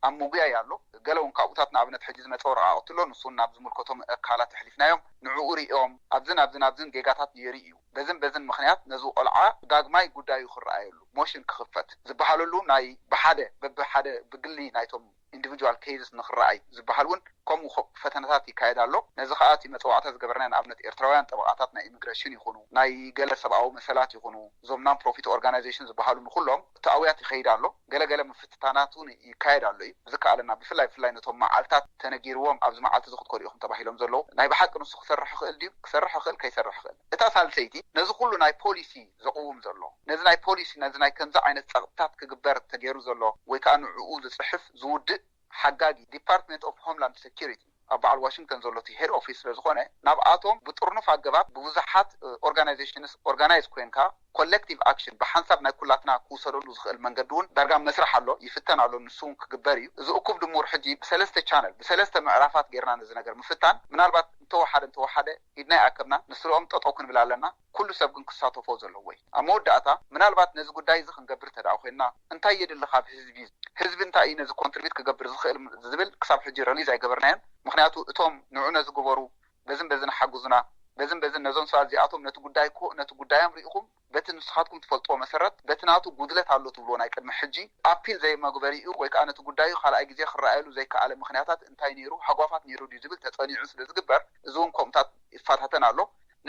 ኣብ ምጉያይ ኣሎ። ገለ እውን ካብኡታት ንኣብነት ሕጂ ዝመፀ ወረቓቕቲ ኣሎ ንሱ እውን ናብ ዝምልከቶም ኣካላት ኣሕሊፍናዮም ንዕኡ ሪኦም ኣብዝን ኣብዝን ኣብዝን ጌጋታት ነይሩ እዩ በዝን በዝን ምኽንያት ነዚ ቆልዓ ዳግማይ ጉዳዩ ክረኣየሉ ሞሽን ክኽፈት ዝበሃለሉ ናይ ብሓደ በብሓደ ብግሊ ናይቶም ኢንዲቪጁዋል ኬዝስ ንክረኣይ ዝበሃል እውን ከምኡ ፈተነታት ይካየድ ኣሎ። ነዚ ከዓ እቲ መፀዋዕታ ዝገበርናዮ ንኣብነት ኤርትራውያን ጠበቓታት ናይ ኢሚግሬሽን ይኹኑ ናይ ገለ ሰብኣዊ መሰላት ይኹኑ እዞም ናን ፕሮፊት ኦርጋናይዜሽን ዝበሃሉ ንኩሎም እቲ ኣውያት ይኸይድ ኣሎ። ገለገለ ምፍትታናት እውን ይካየድ ኣሎ እዩ ብዝከኣለና ብፍላይ ብፍላይ ነቶም መዓልታት ተነጊርዎም ኣብዚ መዓልቲ እዚ ክትከዱ ኢኹም ተባሂሎም ዘለዉ ናይ ብሓቂ ንሱ ክሰርሕ ይኽእል ድዩ ክሰርሕ ይኽእል ከይሰርሕ ይኽእል እታ ሳልሰይቲ ነዚ ኩሉ ናይ ፖሊሲ ዘቕውም ዘሎ ነዚ ናይ ፖሊሲ ነዚ ናይ ከምዚ ዓይነት ጸቕጥታት ክግበር ተገይሩ ዘሎ ወይ ከዓ ንዕኡ ዝፅሕፍ ዝውድእ ሓጋጊ ዲፓርትመንት ኦፍ ሆምላንድ ሴኪሪቲ ኣብ በዓል ዋሽንግተን ዘሎ እቲ ሄድ ኦፊስ ስለ ዝኾነ ናብኣቶም ብጥርኑፍ ኣገባብ ብብዙሓት ኦርጋናይዜሽንስ ኦርጋናይዝ ኮይንካ ኮሌክቲቭ ኣክሽን ብሓንሳብ ናይ ኩላትና ክውሰደሉ ዝኽእል መንገዲ እውን ዳርጋ መስርሕ ኣሎ ይፍተን ኣሎ ንሱ እውን ክግበር እዩ እዚ እኩብ ድሙር ሕጂ ብሰለስተ ቻነል ብሰለስተ ምዕራፋት ጌርና ነዚ ነገር ምፍታን ምናልባት እንተወሓደ እንተወሓደ ኢድና ይኣከብና ንስርኦም ጠጠው ክንብል ኣለና ኩሉ ሰብ ግን ክሳተፎ ዘለዎ እዩ ኣብ መወዳእታ ምናልባት ነዚ ጉዳይ እዚ ክንገብር ተደኣ ኮይንና እንታይ የድሊ ካብ ህዝቢ ህዝቢ እንታይ እዩ ነዚ ኮንትሪቢት ክገብር ዝኽእል ዝብል ክሳብ ሕጂ ረሊዝ ኣይገበርናዮን ምክንያቱ እቶም ንዑ ነዚ ግበሩ በዝን በዝን ሓግዙና በዝን በዝን ነዞም ሰባት እዚኣቶም ነቲ ጉዳይ እኮ ነቲ ጉዳዮም ርኢኹም በቲ ንስኻትኩም ትፈልጥዎ መሰረት በቲ ናቱ ጉድለት ኣሎ ትብልዎ ናይ ቅድሚ ሕጂ ኣፒል ዘይመግበሪኡ ወይ ከዓ ነቲ ጉዳዩ ካልኣይ ግዜ ክረኣየሉ ዘይከኣለ ምኽንያታት እንታይ ነይሩ ሃጓፋት ነይሩ ድዩ ዝብል ተፀኒዑ ስለ ዝግበር እዚ እውን ከምኡታት ይፈታተን ኣሎ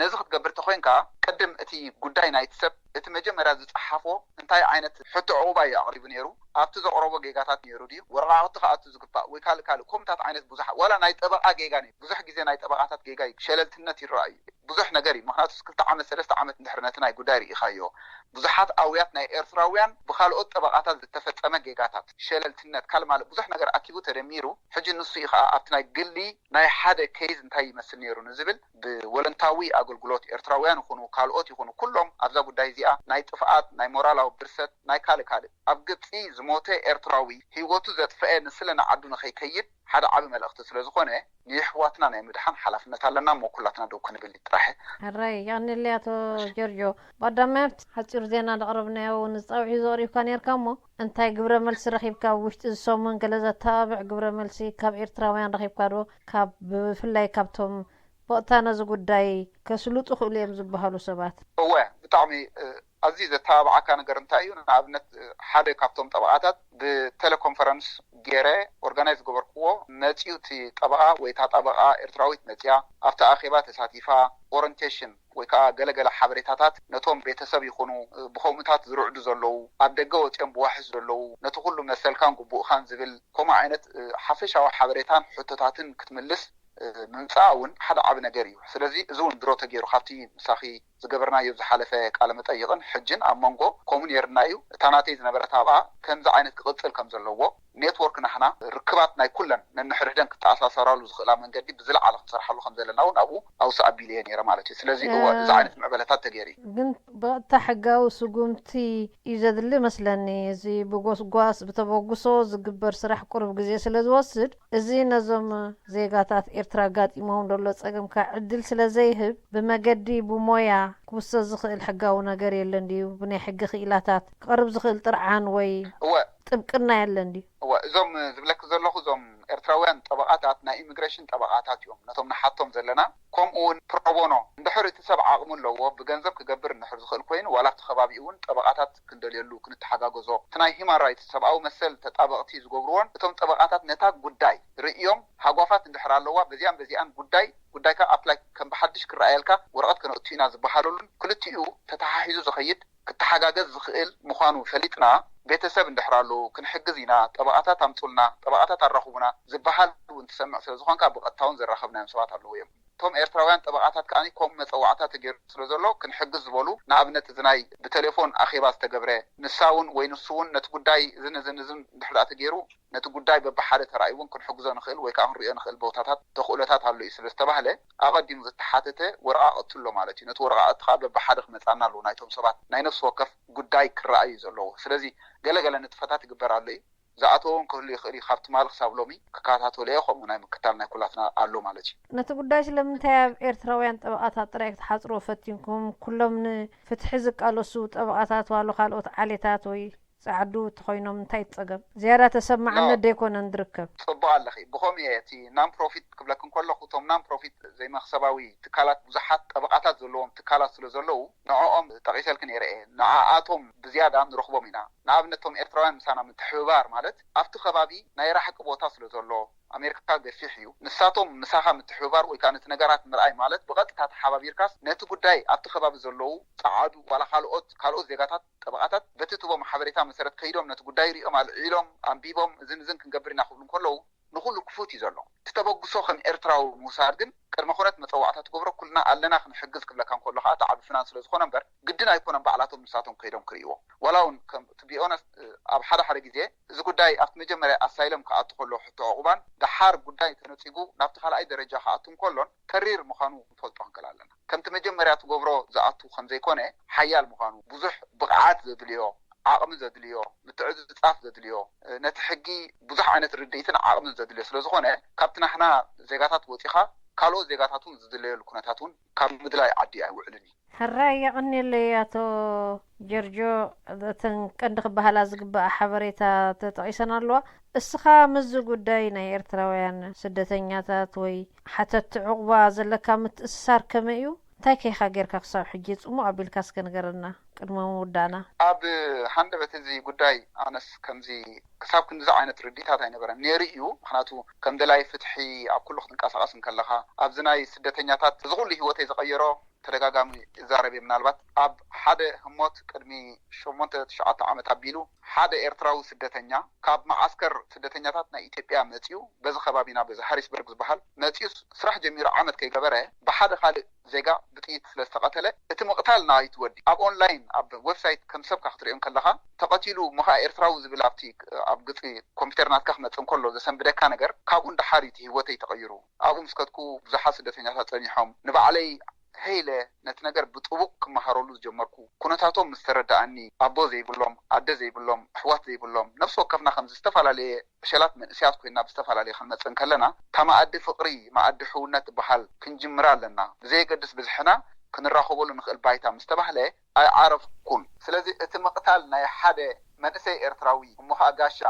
ነዚ ክትገብር ተኮይንካ ቅድም እቲ ጉዳይ ናይቲ ሰብ እቲ መጀመርያ ዝፀሓፎ እንታይ ዓይነት ሕቶ ዕቑባ እዩ ኣቕሪቡ ነይሩ ኣብቲ ዘቕረቦ ጌጋታት ነይሩ ድዩ ወረቓቕቲ ክኣቱ ዝግባእ ወይ ካልእ ካልእ ከምኡታት ዓይነት ብዙሓት ዋላ ናይ ጠበቓ ጌጋ ነይሩ ብዙሕ ግዜ ናይ ጠበቓታት ጌጋ እዩ ሸለልትነት ይረኣዩ ብዙሕ ነገር እዩ ምክንያቱ ክልተ ዓመት ሰለስተ ዓመት እንድሕር ነቲ ናይ ጉዳይ ርኢኻዮ ብዙሓት ኣውያት ናይ ኤርትራውያን ብካልኦት ጠበቓታት ዝተፈጸመ ጌጋታት ሸለልትነት ካል ማለት ብዙሕ ነገር ኣኪቡ ተደሚሩ ሕጂ ንሱ እዩ ከዓ ኣብቲ ናይ ግሊ ናይ ሓደ ኬዝ እንታይ ይመስል ነይሩ ንዝብል ብወለንታዊ ኣገልግሎት ኤርትራውያን ይኹኑ ካልኦት ይኹኑ ኩሎም ኣብዛ ጉዳይ እዚኣ ናይ ጥፍኣት ናይ ሞራላዊ ብርሰት ናይ ካልእ ካልእ ኣብ ግብፂ ዝሞተ ኤርትራዊ ህይወቱ ዘጥፍአ ንስለ ንዓዱ ንኸይከይድ ሓደ ዓቢ መልእኽቲ ስለ ዝኾነ፣ ንየሕዋትና ናይ ምድሓን ሓላፍነት ኣለና እሞ ኩላትና ደው ክንብል እዩ ጥራሕ። ሕራይ፣ የቐንየለይ ኣቶ ጆርጆ። ብቐዳማይ ኣብቲ ሓጺር ዜና ዘቕረብናዮ እውን ጻውዒት ዘቕሪብካ ነርካ እሞ፣ እንታይ ግብረ መልሲ ረኺብካ? ኣብ ውሽጢ እዚ ሰሙን ገለ ዘተባብዕ ግብረ መልሲ ካብ ኤርትራውያን ረኺብካ ዶ? ካብ፣ ብፍላይ ካብቶም ብቐጥታ ነዚ ጉዳይ ከስልጡ ክእሉ እዮም ዝበሃሉ ሰባት? እወ፣ ብጣዕሚ፣ እ፣ ኣዝዩ ዘተባብዓካ ነገር እንታይ እዩ? ንኣብነት፣ እ፣ ሓደ ካብቶም ጠበቓታት ብቴሌኮንፈረንስ ገይረ ኦርጋናይዝ ዝገበርክዎ፣ መጺኡ እቲ ጠበቓ ወይ እታ ጠበቓ ኤርትራዊት መጺኣ ኣብቲ ኣኼባ ተሳቲፋ፣ ኦሪንቴሽን ወይ ከዓ ገለገለ ሓበሬታታት ነቶም ቤተሰብ ይኹኑ፣ እ፣ ብኸምኡታት ዝርዕዱ ዘለዉ፣ ኣብ ደገ ወጺኦም ብዋሕስ ዘለዉ፣ ነቲ ኩሉ መሰልካን ግቡእካን ዝብል ከምኡ ዓይነት፣ እ፣ ሓፈሻዊ ሓበሬታን ሕቶታትን ክትምልስ፣ እ፣ ምምጻኣ እውን ሓደ ዓቢ ነገር እዩ። ስለዚ እዚ እውን ድሮ ተገይሩ ካብቲ ምሳኺ ዝገበርናዮ ዝሓለፈ ቃለ መጠይቕን ሕጅን ኣብ መንጎ ከምኡ ነይርና እዩ። እታ ናተይ ዝነበረት ኣብኣ ከምዚ ዓይነት ክቕጽል ከም ዘለዎ፣ ኔትወርክ ናህና ርክባት ናይ ኩለን ነንሕድሕደን ክተኣሳሰራሉ ዝኽእላ መንገዲ ብዝለዓለ ክንሰርሓሉ ከም ዘለና እውን ኣብኡ ኣውስ ኣቢለየ ነይረ ማለት እዩ። ስለዚ እወ፣ እዚ ዓይነት ምዕበለታት ተገይሩ እዩ። ግን ብቐጥታ ሕጋዊ ስጉምቲ እዩ ዘድሊ መስለኒ። እዚ ብጎስጓስ፣ ብተበግሶ ዝግበር ስራሕ ቁሩብ ግዜ ስለ ዝወስድ፣ እዚ ነዞም ዜጋታት ኤርትራ ኣጋጢሞም ዘሎ ጸገም ካብ ዕድል ስለ ዘይህብ፣ ብመገዲ ብሞያ ክውሰድ ዝኽእል ሕጋዊ ነገር የለን ድዩ? ብናይ ሕጊ ክኢላታት ክቐርብ ዝኽእል ጥርዓን ወይ እወ። ጥብቅና የለን ድዩ? እወ፣ እዞም ዝብለኪ ዘለኹ፣ እዞም ኤርትራውያን ጠበቓታት ናይ ኢሚግሬሽን ጠበቓታት እዮም። ነቶም ንሓቶም ዘለና፣ ከምኡ እውን ፕሮቦኖ፣ እንድሕር እቲ ሰብ ዓቕሙ ኣለዎ፣ ብገንዘብ ክገብር እንድሕር ዝኽእል ኮይኑ፣ ዋላ ኣብቲ ከባቢኡ እውን ጠበቓታት ክንደልየሉ፣ ክንተሓጋገዞ፣ እቲ ናይ ሂማን ራይትስ፣ ሰብኣዊ መሰል ተጣበቕቲ ዝገብርዎን፣ እቶም ጠበቓታት ነታ ጉዳይ ርእዮም፣ ሃጓፋት እንድሕር ኣለዋ፣ በዚኣን በዚኣን ጉዳይ፣ ጉዳይካ ኣፕላይ ከም ብሓድሽ ክረኣየልካ ወረቐት ከነእቱ ኢና ዝበሃለሉን፣ ክልቲኡ ተተሓሒዙ ዝኸይድ፣ ክተሓጋገዝ ዝኽእል ምዃኑ ፈሊጥና፣ ቤተሰብ እንድሕር ኣለዉ፣ ክንሕግዝ ኢና፣ ጠበቓታት ኣምጹልና፣ ጠበቓታት ኣራኽቡና ዝበሃል እውን ትሰምዕ ስለ ዝኾንካ፣ ብቐጥታ እውን ዘራኸብናዮም ሰባት ኣለዉ እዮም። እቶም ኤርትራውያን ጠበቓታት ከኣ ከምኡ መጸዋዕታ ተገይሩ ስለ ዘሎ፣ ክንሕግዝ ዝበሉ፣ ንኣብነት፣ እዚ ናይ ብቴሌፎን ኣኼባ ዝተገብረ፣ ንሳ እውን ወይ ንሱ እውን ነቲ ጉዳይ እዝን እዝን እዝን እንድሕር ደኣ ተገይሩ፣ ነቲ ጉዳይ በብሓደ ተራእዩ እውን ክንሕግዞ ንኽእል ወይ ከኣ ክንርእዮ ንኽእል ቦታታት፣ ተኽእሎታት ኣሎ እዩ ስለ ዝተባህለ፣ ኣቐዲሙ ዝተሓተተ ወረቓቕቲ ኣሎ ማለት እዩ። ነቲ ወረቓቕቲ ከኣ በብሓደ ክመጻና ኣለዎ፣ ናይቶም ሰባት ናይ ነፍሲ ወከፍ ጉዳይ ክረኣዩ እዩ ዘለዎ። ስለዚ ገለ ገለ ንጥፈታት ይግበር ኣሎ እዩ። ዝኣተወ እውን ክህሉ ይኽእል እዩ፣ ካብ ትማሊ ክሳብ ሎሚ ክከታተሎ እየ፣ ከምኡ ናይ ምክታል ናይ ኩላትና ኣሎ ማለት እዩ። ነቲ ጉዳይ ስለምንታይ ኣብ ኤርትራውያን ጠበቓታት ጥራይ ክትሓጽርዎ ፈቲንኩም? ኩሎም ንፍትሒ ዝቃለሱ ጠበቓታት ዋላ ካልኦት ዓሌታት ወይ ጸዓዱ እንተኾይኖም እንታይ ጸገም? ዝያዳ ተሰማዕነት ኖ። ደይኮነን ዝርከብ? ጽቡቕ ኣለኺ። ብኸምኡ እየ እቲ ናን ፕሮፊት ክብለክን ከለኹ፣ እቶም ናን ፕሮፊት ዘይመኽሰባዊ ትካላት ብዙሓት ጠበቓታት ዘለዎም ትካላት ስለ ዘለዉ፣ ንዕኦም ጠቒሰልኪ ነይረ እየ። ንዓኣቶም ብዝያዳ ንረኽቦም ኢና። ንኣብነት፣ እቶም ኤርትራውያን ምሳና ምትሕብባር ማለት ኣብቲ ከባቢ ናይ ራሕቂ ቦታ ስለ ዘሎ፣ ኣሜሪካ ገፊሕ እዩ። ንሳቶም ምሳኻ ምትሕብባር ወይ ከኣ ነቲ ነገራት ምርኣይ ማለት ብቐጥታ ተሓባቢርካስ ነቲ ጉዳይ ኣብቲ ከባቢ ዘለዉ ጸዓዱ ዋላ ካልኦት፣ ካልኦት ዜጋታት ጠበቓታት በቲ ትቦም ሓበሬታ መሰረት ከይዶም ነቲ ጉዳይ ሪኦም ኣልዒሎም ኣንቢቦም እዝን እዝን ክንገብር ኢና ክብሉ እንከለዉ ንኹሉ ክፉት እዩ ዘሎ። እቲ ተበግሶ ከም ኤርትራዊ ምውሳድ ግን ቅድመ ኩነት መጸዋዕታ ትገብሮ ኩልና ኣለና ክንሕግዝ ክብለካ እንከሎ ከኣ ተዓዱ ፍናን ስለ ዝኾነ እምበር ግድን ኣይኮነን ባዕላቶም ንሳቶም ከይዶም ክርእይዎ። ዋላ እውን ከም to be honest ኣብ ሓደ ሓደ ግዜ እዚ ጉዳይ ኣብቲ መጀመርያ ኣሳይለም ክኣቱ ከሎ ሕቶ ዕቑባን ደሓር ጉዳይ ተነጺጉ ናብቲ ካልኣይ ደረጃ ክኣቱ እንከሎን ተሪር ምዃኑ ንፈልጦ ክንክእል ኣለና። ከምቲ መጀመርያ ትገብሮ ዝኣቱ ከም ዘይኮነ ሓያል ምዃኑ፣ ብዙሕ ብቕዓት ዘድልዮ፣ ዓቕሚ ዘድልዮ፣ ምትዕጽጻፍ ዘድልዮ፣ ነቲ ሕጊ ብዙሕ ዓይነት ርድኢትን ዓቕምን ዘድልዮ ስለ ዝኾነ ካብቲ ናሕና ዜጋታት ወጺኻ ካልኦት ዜጋታት እውን ዝድለየሉ ኩነታት እውን ካብ ምድላይ ዓዲ ኣይውዕልን እዩ። ሕራይ የቐንየለይ ኣቶ ጀርጆ፣ እተን ቀንዲ ክበሃላ ዝግባኣ ሓበሬታ ተጠቒሰን ኣለዋ። እስኻ ምስዚ ጉዳይ ናይ ኤርትራውያን ስደተኛታት ወይ ሓተትቲ ዕቑባ ዘለካ ምትእስሳር ከመይ እዩ? እንታይ ከይኻ ጌርካ ክሳብ ሕጂ ጽሙቕ ኣቢልካ እስከ ንገረና ቅድሚ ምውዳእና። ኣብ ሃንደበት እዚ ጉዳይ ኣነስ ከምዚ ክሳብ ክንድዚ ዓይነት ርድኢታት ኣይነበረን። ነይሩ እዩ፣ ምኽንያቱ ከም ደላይ ፍትሒ ኣብ ኩሉ ክትንቀሳቐስ እንከለኻ ኣብዚ ናይ ስደተኛታት እዚ ኩሉ ህይወተይ ዝቐየሮ ተደጋጋሚ እዛረብ እየ። ምናልባት ኣብ ሓደ ህሞት ቅድሚ ሸሞንተ ትሽዓተ ዓመት ኣቢሉ ሓደ ኤርትራዊ ስደተኛ ካብ መዓስከር ስደተኛታት ናይ ኢትዮጵያ መጺኡ በዚ ከባቢና በዚ ሃሪስበርግ ዝበሃል መጺኡ ስራሕ ጀሚሩ ዓመት ከይገበረ ብሓደ ካልእ ዜጋ ብጥይት ስለ ዝተቐተለ እቲ ምቕታል ናይቲ ወዲ ኣብ ኦንላይን ኣብ ዌብሳይት ከም ሰብካ ክትሪኦ እንከለኻ ተቐቲሉ እሞ ኸኣ ኤርትራዊ ዝብል ኣብቲ ኣብ ግጺ ኮምፒተር ናትካ ክመጽእ እንከሎ ዘሰንብደካ ነገር ካብኡ ንደሓር እዩ እቲ ህይወተይ ተቐይሩ። ኣብኡ ምስ ከድኩ ብዙሓት ስደተኛታት ጸኒሖም ንባዕለይ ሀይለ ነቲ ነገር ብጥቡቕ ክመሃረሉ ዝጀመርኩ፣ ኩነታቶም ምስ ተረዳኣኒ፣ ኣቦ ዘይብሎም፣ ኣደ ዘይብሎም፣ ኣሕዋት ዘይብሎም፣ ነፍሲ ወከፍና ከምዚ ዝተፈላለየ ዕሸላት መንእሰያት ኮይና ብዝተፈላለየ ክንመጽእ እንከለና፣ እታ መኣዲ ፍቕሪ፣ መኣዲ ሕውነት ትበሃል ክንጅምራ ኣለና። ብዘየገድስ ብዝሕና ክንራኸበሉ ንኽእል ባይታ ምስ ተባህለ ኣይዓረፍኩን። ስለዚ እቲ ምቕታል ናይ ሓደ መንእሰይ ኤርትራዊ እሞ ኸኣ ጋሻ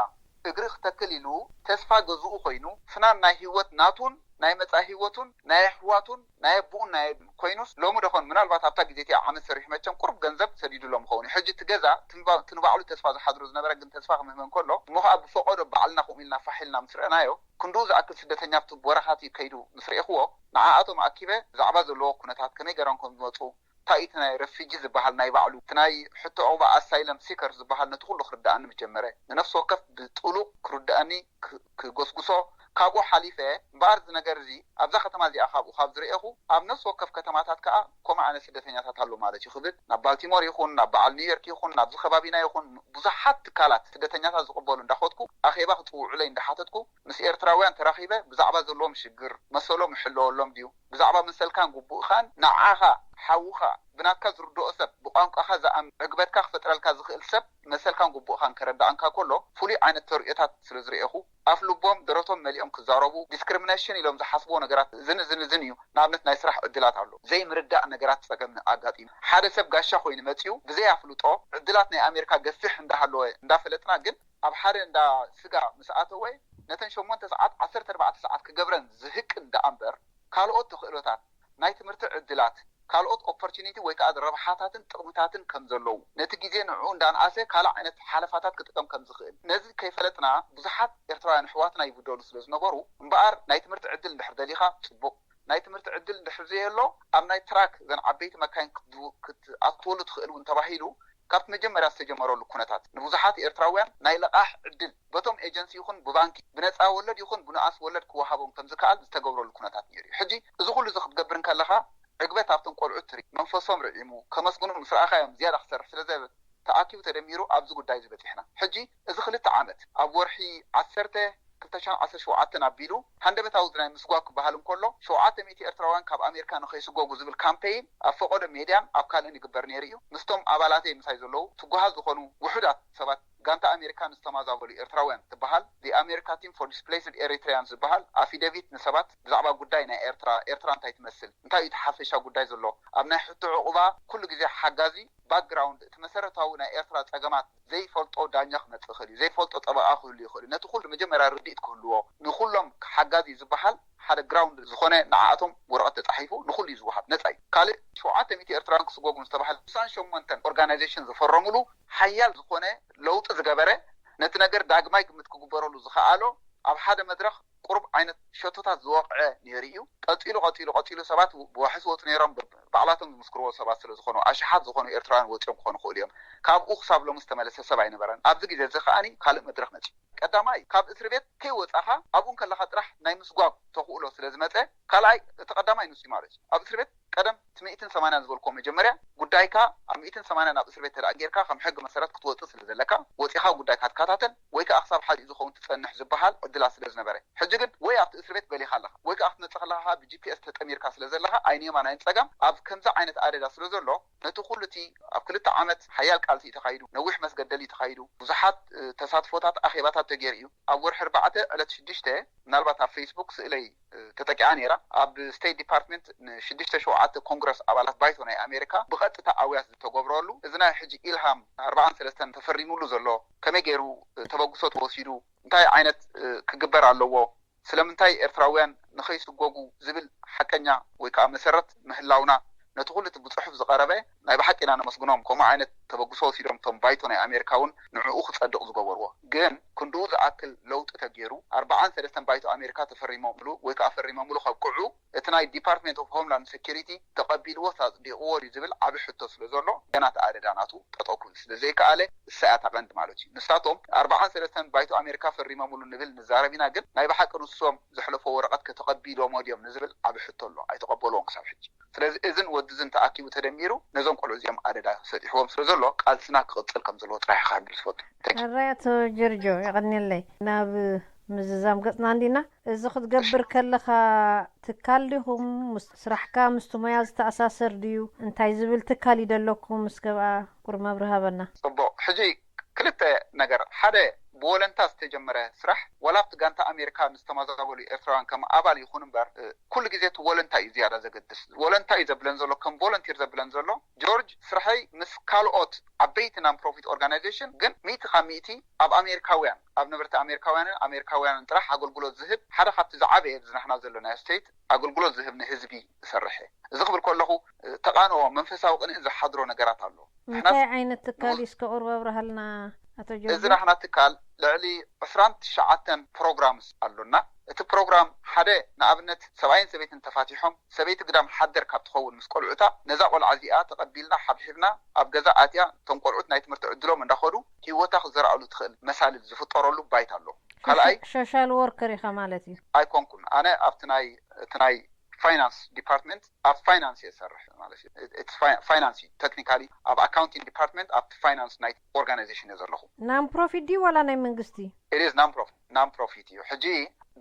እግሪ ክተክል ኢሉ ተስፋ ገዝኡ ኮይኑ፣ ፍናን ናይ ህይወት ናቱን ናይ መጻኢ ህይወቱን ናይ ኣሕዋቱን ናይ ኣቦኡን ናይ ኣደን ኮይኑስ፣ ሎሚ ደኾን ምናልባት ኣብታ ግዜ እቲኣ ዓመት ሰሪሑ መቸም ቁሩብ ገንዘብ ሰዲዱሎም ይኸውን እዩ። ሕጂ እቲ ገዛ እቲ ንባ-፣ እቲ ንባዕሉ ተስፋ ዝሓድሮ ዝነበረ ግን ተስፋ ክምህመ እንከሎ፣ እሞ ኸኣ ብፈቐዶ ባዕልና ከምኡ ኢልና ፋሕ ኢልና ምስ ረኣናዮ፣ ክንድኡ ዝኣክል ስደተኛ ኣብቲ ወረኻቲ ከይዱ ምስ ረኤኽዎ፣ ንዓኣቶም ኣኪበ ብዛዕባ ዘለዎ ኩነታት ከመይ ገይሮም ከም ዝመጹ፣ እንታይ እቲ ናይ ረፊጂ ዝበሃል ናይ ባዕሉ፣ እቲ ናይ ሕቶ ዑቕባ ኣሳይለም ሲከር ዝበሃል ነቲ ኩሉ ክርድኣኒ ምስ ጀመረ፣ ንነፍሲ ወከፍ ብጥሉቕ ክርድኣኒ ክ-፣ ክጎስጉሶ፣ ካብኡ ሓሊፈ እምበኣር እዚ ነገር እዚ ኣብዛ ከተማ እዚኣ ካብኡ ካብ ዝረኤኹ፣ ኣብ ነፍሲ ወከፍ ከተማታት ከኣ ከምኡ ዓይነት ስደተኛታት ኣሎ ማለት እዩ ክብል፣ ናብ ባልቲሞር ይኹን፣ ናብ በዓል ኒውዮርክ ይኹን፣ ናብዚ ከባቢና ይኹን፣ ብዙሓት ትካላት ስደተኛታት ዝቕበሉ እንዳኸድኩ፣ ኣኼባ ክጽውዑለይ እንዳሓተትኩ፣ ምስ ኤርትራውያን ተራኺበ ብዛዕባ ዘለዎም ሽግር፣ መሰሎም ይሕለወሎም ድዩ፣ ብዛዕባ መሰልካን ግቡእኻን ንዓኻ፣ ሓውኻ፣ ብናትካ ዝርድኦ ሰብ፣ ብቋንቋኻ ዝኣምን፣ ዕግበትካ ክፈጥረልካ ዝኽእል ሰብ መሰልካን ግቡእኻን ከረድኣንካ ከሎ፣ ፍሉይ ዓይነት ተርእዮታት ስለ ዝረኤኹ፣ ኣፍ ልቦም ደረቶም መሊኦም ክዛረቡ፣ ዲስክሪሚኔሽን ኢሎም ዝሓስብዎ ነገራት እዝን እዝን እዝን እዩ። ንኣብነት ናይ ስራሕ ዕድላት ኣሎ። ዘይምርዳእ ነገራት ጸገም ኣጋጢሙ። ሓደ ሰብ ጋሻ ኮይኑ መጺኡ ብዘይ ኣፍልጦ ዕድላት ናይ ኣሜሪካ ገፊሕ እንዳሃለወ እንዳፈለጥና ግን ኣብ ሓደ እንዳ ስጋ ምስ ኣተወ ነተን ሸሞንተ ሰዓት ዓሰርተ ኣርባዕተ ሰዓት ክገብረን ዝህቅን ደኣ እምበር ካልኦት ተኽእሎታት ናይ ትምህርቲ ዕድላት ካልኦት ኦፖርቹኒቲ ወይ ከዓ ረብሓታትን ጥቕምታትን ከም ዘለዉ ነቲ ግዜ ንዕኡ እንዳንኣሰ ካልእ ዓይነት ሓለፋታት ክጥቀም ከም ዝኽእል ነዚ ከይፈለጥና ብዙሓት ኤርትራውያን ኣሕዋትና ይብደሉ ስለ ዝነበሩ እምበኣር ናይ ትምህርቲ ዕድል እንድሕር ደሊኻ ጽቡቕ ናይ ትምህርቲ ዕድል እንድሕር ዘየሎ ኣብ ናይ ትራክ ዘን ዓበይቲ መካይን ክትኣትወሉ ትኽእል እውን ተባሂሉ ካብቲ መጀመርያ ዝተጀመረሉ ኩነታት ንብዙሓት ኤርትራውያን ናይ ለቓሕ ዕድል በቶም ኤጀንሲ ይኹን ብባንኪ ብነፃ ወለድ ይኹን ብንኣስ ወለድ ክወሃቦም ከም ዝከኣል ዝተገብረሉ ኩነታት ነይሩ እዩ። ሕጂ እዚ ኩሉ እዚ ክትገብር እንከለኻ ዕግበት ኣብቶም ቆልዑት ትርኢ፣ መንፈሶም ርዒሙ፣ ከመስግኑ ምስ ረኣኻዮም ዝያዳ ክሰርሕ ስለ ዘብል ተኣኪቡ ተደሚሩ ኣብዚ ጉዳይ እዚ በፂሕና። ሕጂ እዚ ክልተ ዓመት ኣብ ወርሒ ዓሰርተ ክልተ ሽሕን ዓሰርተ ሸውዓተን ኣቢሉ ሃንደበታዊ እዚ ናይ ምስጓግ ክበሃል እንከሎ ሸውዓተ ሚእቲ ኤርትራውያን ካብ ኣሜሪካ ንኸይስጎጉ ዝብል ካምፔይን ኣብ ፈቐዶ ሜድያን ኣብ ካልእን ይግበር ነይሩ እዩ። ምስቶም ኣባላተይ ምሳይ ዘለዉ ትጉሃት ዝኾኑ ውሑዳት ሰባት ጋንታ ኣሜሪካ ንዝተማዛበሉ ኤርትራውያን ትበሃል The America Team for Displaced Eritreans ዝበሃል ኣፊደቪት ንሰባት ብዛዕባ ጉዳይ ናይ ኤርትራ ኤርትራ እንታይ ትመስል እንታይ እዩ እቲ ሓፈሻ ጉዳይ ዘሎ ኣብ ናይ ሕቶ ዕቑባ ኩሉ ግዜ ሓጋዚ ባክግራውንድ እቲ መሰረታዊ ናይ ኤርትራ ጸገማት ዘይፈልጦ ዳኛ ክመጽእ ይኽእል እዩ ዘይፈልጦ ጠበቓ ክህሉ ይኽእል እዩ ነቲ ኩሉ መጀመርያ ርድኢት ክህልዎ ንኩሎም ሓጋዚ ዝበሃል ሓደ ግራውንድ ዝኾነ ንዓኣቶም ወረቐት ተጻሒፉ ንኩሉ እዩ ዝወሃብ ነጻ እዩ ካልእ ሸውዓተ ሚእቲ ኤርትራውያን ክስጎጉ ዝተባህለ ስሳን ሸሞንተን ኦርጋናይዜሽን ዝፈረሙሉ ሓያል ዝኾነ ለውጢ ዝገበረ ነቲ ነገር ዳግማይ ግምት ክግበረሉ ዝኸኣሎ ኣብ ሓደ መድረኽ ቁሩብ ዓይነት ሸቶታት ዝወቕዐ ነይሩ እዩ። ቀጺሉ ቀጺሉ ቀጺሉ ሰባት ብዋሕስ ወፁ ነይሮም ባዕላቶም ዝምስክርዎ ሰባት ስለ ዝኾኑ ኣሽሓት ዝኾኑ ኤርትራውያን ወፂኦም ክኾኑ ይኽእሉ እዮም። ካብኡ ክሳብ ሎሚ ዝተመለሰ ሰብ ኣይነበረን። ኣብዚ ግዜ እዚ ከኣ ካልእ መድረኽ መፂኡ። ቀዳማይ ካብ እስሪ ቤት ከይወፃኻ ኣብኡ ከለኻ ጥራሕ ናይ ምስጓግ ተኽእሎ ስለ ዝመፀ ካልኣይ እቲ ቀዳማይ ንሱ ማለት እዩ። ኣብ እስሪ ቤት ቀደም እቲ ሚእትን ሰማንያን ዝበልክዎ መጀመርያ ጉዳይካ ኣብ ሚእትን ሰማንያን ኣብ እስር ቤት ተደኣ ጌርካ ከም ሕጊ መሰረት ክትወፅእ ስለ ዘለካ ወፂኻ ጉዳይካ ትከታተል ወይ ከዓ ክሳብ ሓዲኡ ዝኸውን ትፀንሕ ዝበሃል ዕድላት ስለ ዝነበረ ሕጂ ግን ወይ ኣብቲ እስር ቤት በሊኻ ኣለኻ ወይ ከዓ ክትመፅእ ከለኻ ብጂፒኤስ ተጠሚርካ ስለ ዘለኻ ኣይንየማን ኣይንፀጋም ኣብ ከምዚ ዓይነት ኣደዳ ስለ ዘሎ ነቲ ኩሉ እቲ ኣብ ክልተ ዓመት ሓያል ቃልሲ እዩ ተኻይዱ፣ ነዊሕ መስገደል እዩ ተኻይዱ፣ ብዙሓት ተሳትፎታት ኣኼባታት ተገይሩ እዩ። ኣብ ወርሒ ኣርባዕተ ዕለት ሽዱሽተ ምናልባት ኣብ ፌስቡክ ስእለይ ተጠቂዓ ነይራ። ኣብ ስቴት ዲፓርትመንት ንሽዱሽተ ሸውዓተ ኮንግረስ ኣባላት ባይቶ ናይ ኣሜሪካ ብቐጥታ ኣውያት ዝተገብረሉ እዚ ናይ ሕጂ ኢልሃም ኣርባዓን ሰለስተን ተፈሪሙሉ ዘሎ ከመይ ገይሩ ተበግሶ ተወሲዱ እንታይ ዓይነት ክግበር ኣለዎ ስለምንታይ ኤርትራውያን ንኸይስጎጉ ዝብል ሓቀኛ ወይ ከዓ መሰረት ምህላውና ነቲ ኩሉ እቲ ብፅሑፍ ዝቐረበ ናይ ብሓቂ ኢና ነመስግኖም። ከምኡ ዓይነት ተበግሶ ወሲዶም እቶም ባይቶ ናይ ኣሜሪካ እውን ንዕኡ ክፀድቕ ዝገበርዎ። ግን ክንድኡ ዝኣክል ለውጢ ተገይሩ ኣርባዓን ሰለስተን ባይቶ ኣሜሪካ ተፈሪሞምሉ ወይ ከዓ ፈሪሞምሉ ከብቅዑ እቲ ናይ ዲፓርትመንት ኦፍ ሆምላንድ ሴኩሪቲ ተቐቢልዎ ኣፅዲቕዎ ድዩ ዝብል ዓብዪ ሕቶ ስለ ዘሎ ገና እቲ ኣደዳ ናቱ ጠጠው ክብል ስለ ዘይከኣለ እሳ እያ እታ ቀንዲ ማለት እዩ። ንሳቶም ኣርባዓን ሰለስተን ባይቶ ኣሜሪካ ፈሪሞምሉ ንብል ንዛረብ ኢና፣ ግን ናይ ብሓቂ ንሶም ዘሕለፍዎ ወረቐት ከ ተቐቢሎሞ ድዮም ንዝብል ዓቢ ሕቶ ኣሎ። ኣይተቐበልዎን ክሳብ ሕጂ። ስለዚ እዝን ወዲ እዝን ተኣኪቡ ተደሚሩ ነዞም ቆልዑ እዚኦም ኣደዳ ሰጢሕዎም ስለ ዘሎ ቃልስና ክቕጽል ከም ዘለዎ ጥራሕ ኢኻ ዕድል ዝፈጥሩ። Thank you። ሕራይ ኣቶ ጀርጆ የቐንየለይ። ናብ ምዝዛም ገጽና እንዲና። እዚ ክትገብር ከለኻ ትካል ዲኹም? ምስ ስራሕካ ምስቲ ሞያ ዝተኣሳሰር ድዩ? እንታይ ዝብል ትካል እዩ ደለኩም? ምስ ገብኣ ቁሩብ መብርሂ ሃበና። ጽቡቕ። ሕጂ ክልተ ነገር፣ ሓደ ብወለንታ ዝተጀመረ ስራሕ፣ ዋላ ኣብቲ ጋንታ ኣሜሪካ ንዝተመዛበሉ ኤርትራውያን ከም ኣባል ይኹን እምበር፣ እ፣ ኩሉ ግዜ እቲ ወለንታ እዩ ዝያዳ ዘገድስ። ወለንታ እዩ ዘብለን ዘሎ፣ ከም ቮለንቲር ዘብለን ዘሎ። ጆርጅ፣ ስርሐይ ምስ ካልኦት ዓበይቲ ናን ፕሮፊት ኦርጋናይዜሽን፣ ግን ሚእቲ ካብ ሚእቲ ኣብ ኣሜሪካውያን፣ ኣብ ነበርቲ ኣሜሪካውያንን ኣሜሪካውያንን ጥራሕ ኣገልግሎት ዝህብ፣ ሓደ ካብቲ ዝዓበየ ዝናሕና ዘሎ ናይ ስቴት ኣገልግሎት ዝህብ ንህዝቢ ዝሰርሕ እየ። እዚ ክብል ከለኹ፣ እ፣ ተቓንኦ መንፈሳዊ ቅንኢ ዝሓድሮ ነገራት ኣሎ። ንሕናስ እንታይ ዓይነት ትካል ንውስ- እዩ? እስከ ቁሩብ ኣብርሃልና ኣቶ እዚ ጆርጆ። ናሕና ትካል ልዕሊ ዕስራን ትሽዓተን ፕሮግራምስ ኣሎና። እቲ ፕሮግራም ሓደ፣ ንኣብነት፣ ሰብኣይን ሰበይትን ተፋቲሖም፣ ሰበይቲ ግዳም ሓደር ካብ ትኸውን ምስ ቆልዑታ፣ ነዛ ቆልዓ እዚኣ ተቐቢልና ሓብሒብና ኣብ ገዛ ኣትያ፣ እቶም ቆልዑት ናይ ትምህርቲ ዕድሎም እንዳኸዱ ህይወታ ክዘርኣሉ ትኽእል መሳልል ዝፍጠረሉ ባይታ ኣሎ። ካልኣይ፣ ሶሻል ወርከር ኢኻ ማለት እዩ? ኣይኮንኩን። ኣነ ኣብቲ ናይ፣ እቲ ናይ ፋይናንስ ዲፓርትመንት፣ ኣብ ፋይናንስ እየ ዝሰርሕ ማለት እዩ። እቲ ፋይ-፣ ፋይናንስ እዩ፣ ቴክኒካሊ ኣብ ኣካውንቲንግ ዲፓርትመንት፣ ኣብቲ ፋይናንስ ናይ ኦርጋናይዜሽን እየ ዘለኹ። ናን ፕሮፊት ድዩ ዋላ ናይ መንግስቲ? ኢት ኢዝ ናን ፕሮፊት፣ ናን ፕሮፊት እዩ። ሕጂ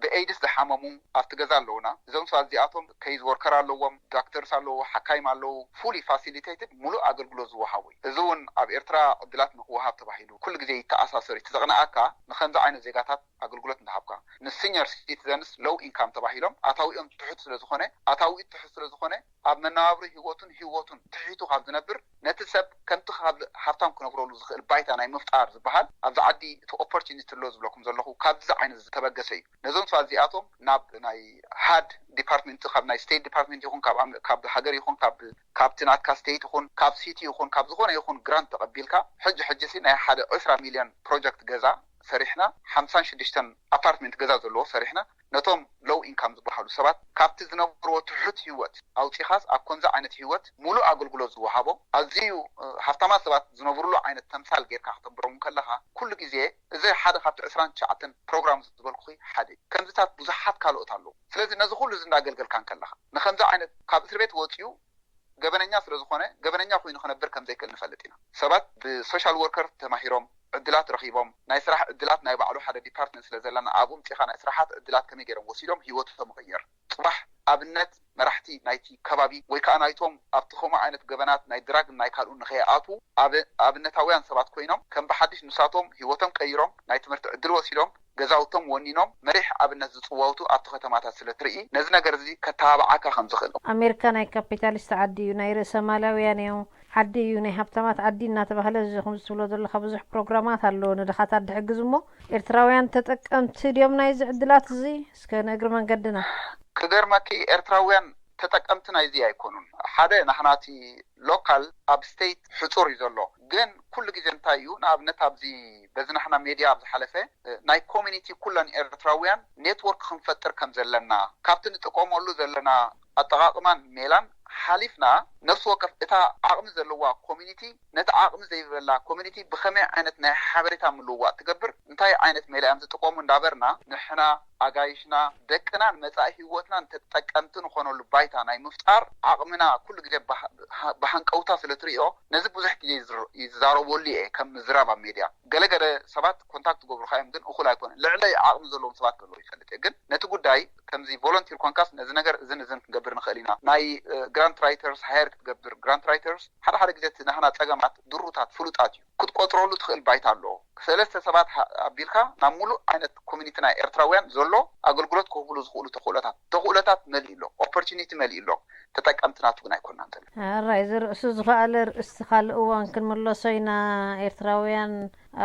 ብኤድስ ዝሓመሙ ኣብቲ ገዛ ኣለዉና። እዞም ሰባት እዚኣቶም ኬዝ ወርከር ኣለዎም፣ ዶክተርስ ኣለዉ፣ ሓካይም ኣለዉ፣ ፉሊ ፋሲሊቴትድ፣ ሙሉእ ኣገልግሎት ዝወሃቡ እዩ። እዚ እውን ኣብ ኤርትራ ዕድላት ንክወሃብ ተባሂሉ ኩሉ ግዜ ይተኣሳሰር እዩ። እቲ ዘቕንኣካ፣ ንከምዚ ዓይነት ዜጋታት ኣገልግሎት እንዳሃብካ፣ ንሲኒየር ሲቲዘንስ ሎው ኢንካም ተባሂሎም ኣታዊኦም ትሑት ስለ ዝኾነ፣ ኣታዊኡ ትሑት ስለ ዝኾነ፣ ኣብ መነባብሮ ህይወቱን ህይወቱን ትሒቱ ካብ ዝነብር፣ ነቲ ሰብ ከምቲ ካብ ሃብታም ክነብረሉ ዝኽእል ባይታ ናይ ምፍጣር ዝበሃል ኣብዚ ዓዲ እቲ ኦፖርቹኒቲ ኣሎ ዝብለኩም ዘለኹ ካብዚ ዓይነት ዝተበገሰ እዩ። ነዞም ሰባት እዚኣቶም ናብ ናይ ሃድ ዲፓርትመንት፣ ካብ ናይ ስቴት ዲፓርትመንት ይኹን፣ ካብ ኣም-፣ ካብ ሃገር ይኹን፣ ካብ፣ ካብቲ ናትካ ስቴት ይኹን፣ ካብ ሲቲ ይኹን፣ ካብ ዝኾነ ይኹን ግራንት ተቐቢልካ፣ ሕጂ ሕጂ ሲ ናይ ሓደ ዕስራ ሚልዮን ፕሮጀክት ገዛ ሰሪሕና፣ ሓምሳን ሽዱሽተን ኣፓርትመንት ገዛ ዘለዎ ሰሪሕና፣ ነቶም ሎው ኢንካም ዝበሃሉ ሰባት ካብቲ ዝነብርዎ ትሑት ህይወት ኣውፂኻስ ኣብ ከምዚ ዓይነት ህይወት ሙሉእ ኣገልግሎት ዝወሃቦ፣ ኣዝዩ፣ እ፣ ሃፍታማት ሰባት ዝነብርሉ ዓይነት ተምሳል ጌርካ ክተንብሮም ከለኻ፣ ኩሉ ግዜ እዚ ሓደ ካብቲ ዕስራን ትሽዓተን ፕሮግራም ዝበልኩኺ ሓደ እዩ። ከምዚታት ብዙሓት ካልኦት ኣለዉ። ስለዚ ነዚ ኩሉ እዚ እንዳገልገልካ እንከለኻ፣ ንከምዚ ዓይነት ካብ እስር ቤት ወፂኡ ገበነኛ ስለ ዝኾነ፣ ገበነኛ ኮይኑ ክነብር ከም ዘይክእል ንፈልጥ ኢና። ሰባት ብሶሻል ወርከር ተማሂሮም፣ ዕድላት ረኺቦም፣ ናይ ስራሕ ዕድላት ናይ ባዕሉ ሓደ ዲፓርትመንት ስለ ዘለና፣ ኣብኡ ምጺኻ ናይ ስራሓት ዕድላት ከመይ ገይሮም ወሲዶም ህይወቶም ምቕየር። ጽባሕ ኣብነት መራሕቲ ናይቲ ከባቢ ወይ ከኣ ናይቶም ኣብቲ ከምኡ ዓይነት ገበናት ናይ ድራግ ናይ ካልኡን ንኸይኣትዉ ኣብ-፣ ኣብነታውያን ሰባት ኮይኖም ከም ብሓድሽ ንሳቶም ህይወቶም ቀይሮም ናይ ትምህርቲ ዕድል ወሲዶም ገዛውቶም ወኒኖም መሪሕ ኣብነት ዝጽወቱ ኣብቲ ከተማታት ስለ ትርኢ፣ ነዚ ነገር እዚ ከተባብዓካ ከም ዝኽእል። ኣሜሪካ ናይ ካፒታሊስት ዓዲ እዩ፣ ናይ ርእሰ ማላውያን እዩ፣ ዓዲ እዩ፣ ናይ ሃብታማት ዓዲ እናተባህለ እዚ ከም ትብሎ ዘለኻ ብዙሕ ፕሮግራማት ኣሎ ንድኻታት ድሕግዝ እሞ፣ ኤርትራውያን ተጠቀምቲ ድዮም ናይዚ ዕድላት እዚ? እስከ ንእግሪ መንገድና። ክገርመኪ፣ ኤርትራውያን ተጠቀምቲ ናይዚ ኣይኮኑን። ሓደ፣ ናሕና እቲ ሎካል ኣብ ስቴት ሕጹር እዩ ዘሎ፣ ግን ኩሉ ግዜ እንታይ እዩ፣ ንኣብነት ኣብዚ በዚ ናሕና ሜድያ ኣብ ዝሓለፈ፣ እ፣ ናይ ኮሚኒቲ ኩለን ኤርትራውያን ኔትወርክ ክንፈጥር ከም ዘለና፣ ካብቲ ንጥቀመሉ ዘለና ኣጠቓቕማን ሜላን ሓሊፍና፣ ነፍሲ ወከፍ እታ ዓቕሚ ዘለዋ ኮሚኒቲ ነቲ ዓቕሚ ዘይብላ ኮሚኒቲ ብኸመይ ዓይነት ናይ ሓበሬታ ምልውዋጥ ትገብር፣ እንታይ ዓይነት ሜላ እዮም ዝጥቀሙ እንዳበርና፣ ንሕና፣ ኣጋይሽና፣ ደቅናን መጻኢ ህይወትናን ተጠቀምቲ ንኾነሉ ባይታ ናይ ምፍጣር ዓቕምና ኩሉ ግዜ ብሃ-፣ ብሃ-፣ ብሃንቀውታ ስለ ትርእዮ፣ ነዚ ብዙሕ ግዜ ይዝር-፣ ይዛረበሉ እየ፣ ከም ምዝራብ ኣብ ሜድያ። ገለ ገለ ሰባት ኮንታክት ትገብሩኻ እዮም፣ ግን እኹል ኣይኮነን። ልዕለይ ዓቕሚ ዘለዎም ሰባት ከለዉ ይፈልጥ እየ፣ ግን ነቲ ጉዳይ ከምዚ ቮለንቲር ኮንካስ ነዚ ነገር እዝን እዝን ክንገብር ንኽእል ኢና። ናይ፣ እ፣ ግራንት ራይተርስ ሃየር ክትገብር፣ ግራንት ራይተርስ ሓደ ሓደ ግዜ እቲ ናህና ጸገማት ድሩታት ፍሉጣት እዩ። ክትቆጽረሉ ትኽእል ባይታ ኣለዎ። ሰለስተ ሰባት ሃ-፣ ኣቢልካ ናብ ሙሉእ ዓይነት ኮሚኒቲ ናይ ኤርትራውያን ዘሎ ኣገልግሎት ክህብሉ ዝኽእሉ ተኽእሎታት፣ ተኽእሎታት መሊኡ ኣሎ፣ ኦፖርቹኒቲ መሊኡ ኣሎ። ተጠቀምቲ ናቱ ግን ኣይኮንናን ዘለና። ኣራይ፣ እዚ ርእሱ ዝኸኣለ ርእሲ ካልእ እዋን ክንምለሶ ኢና። ኤርትራውያን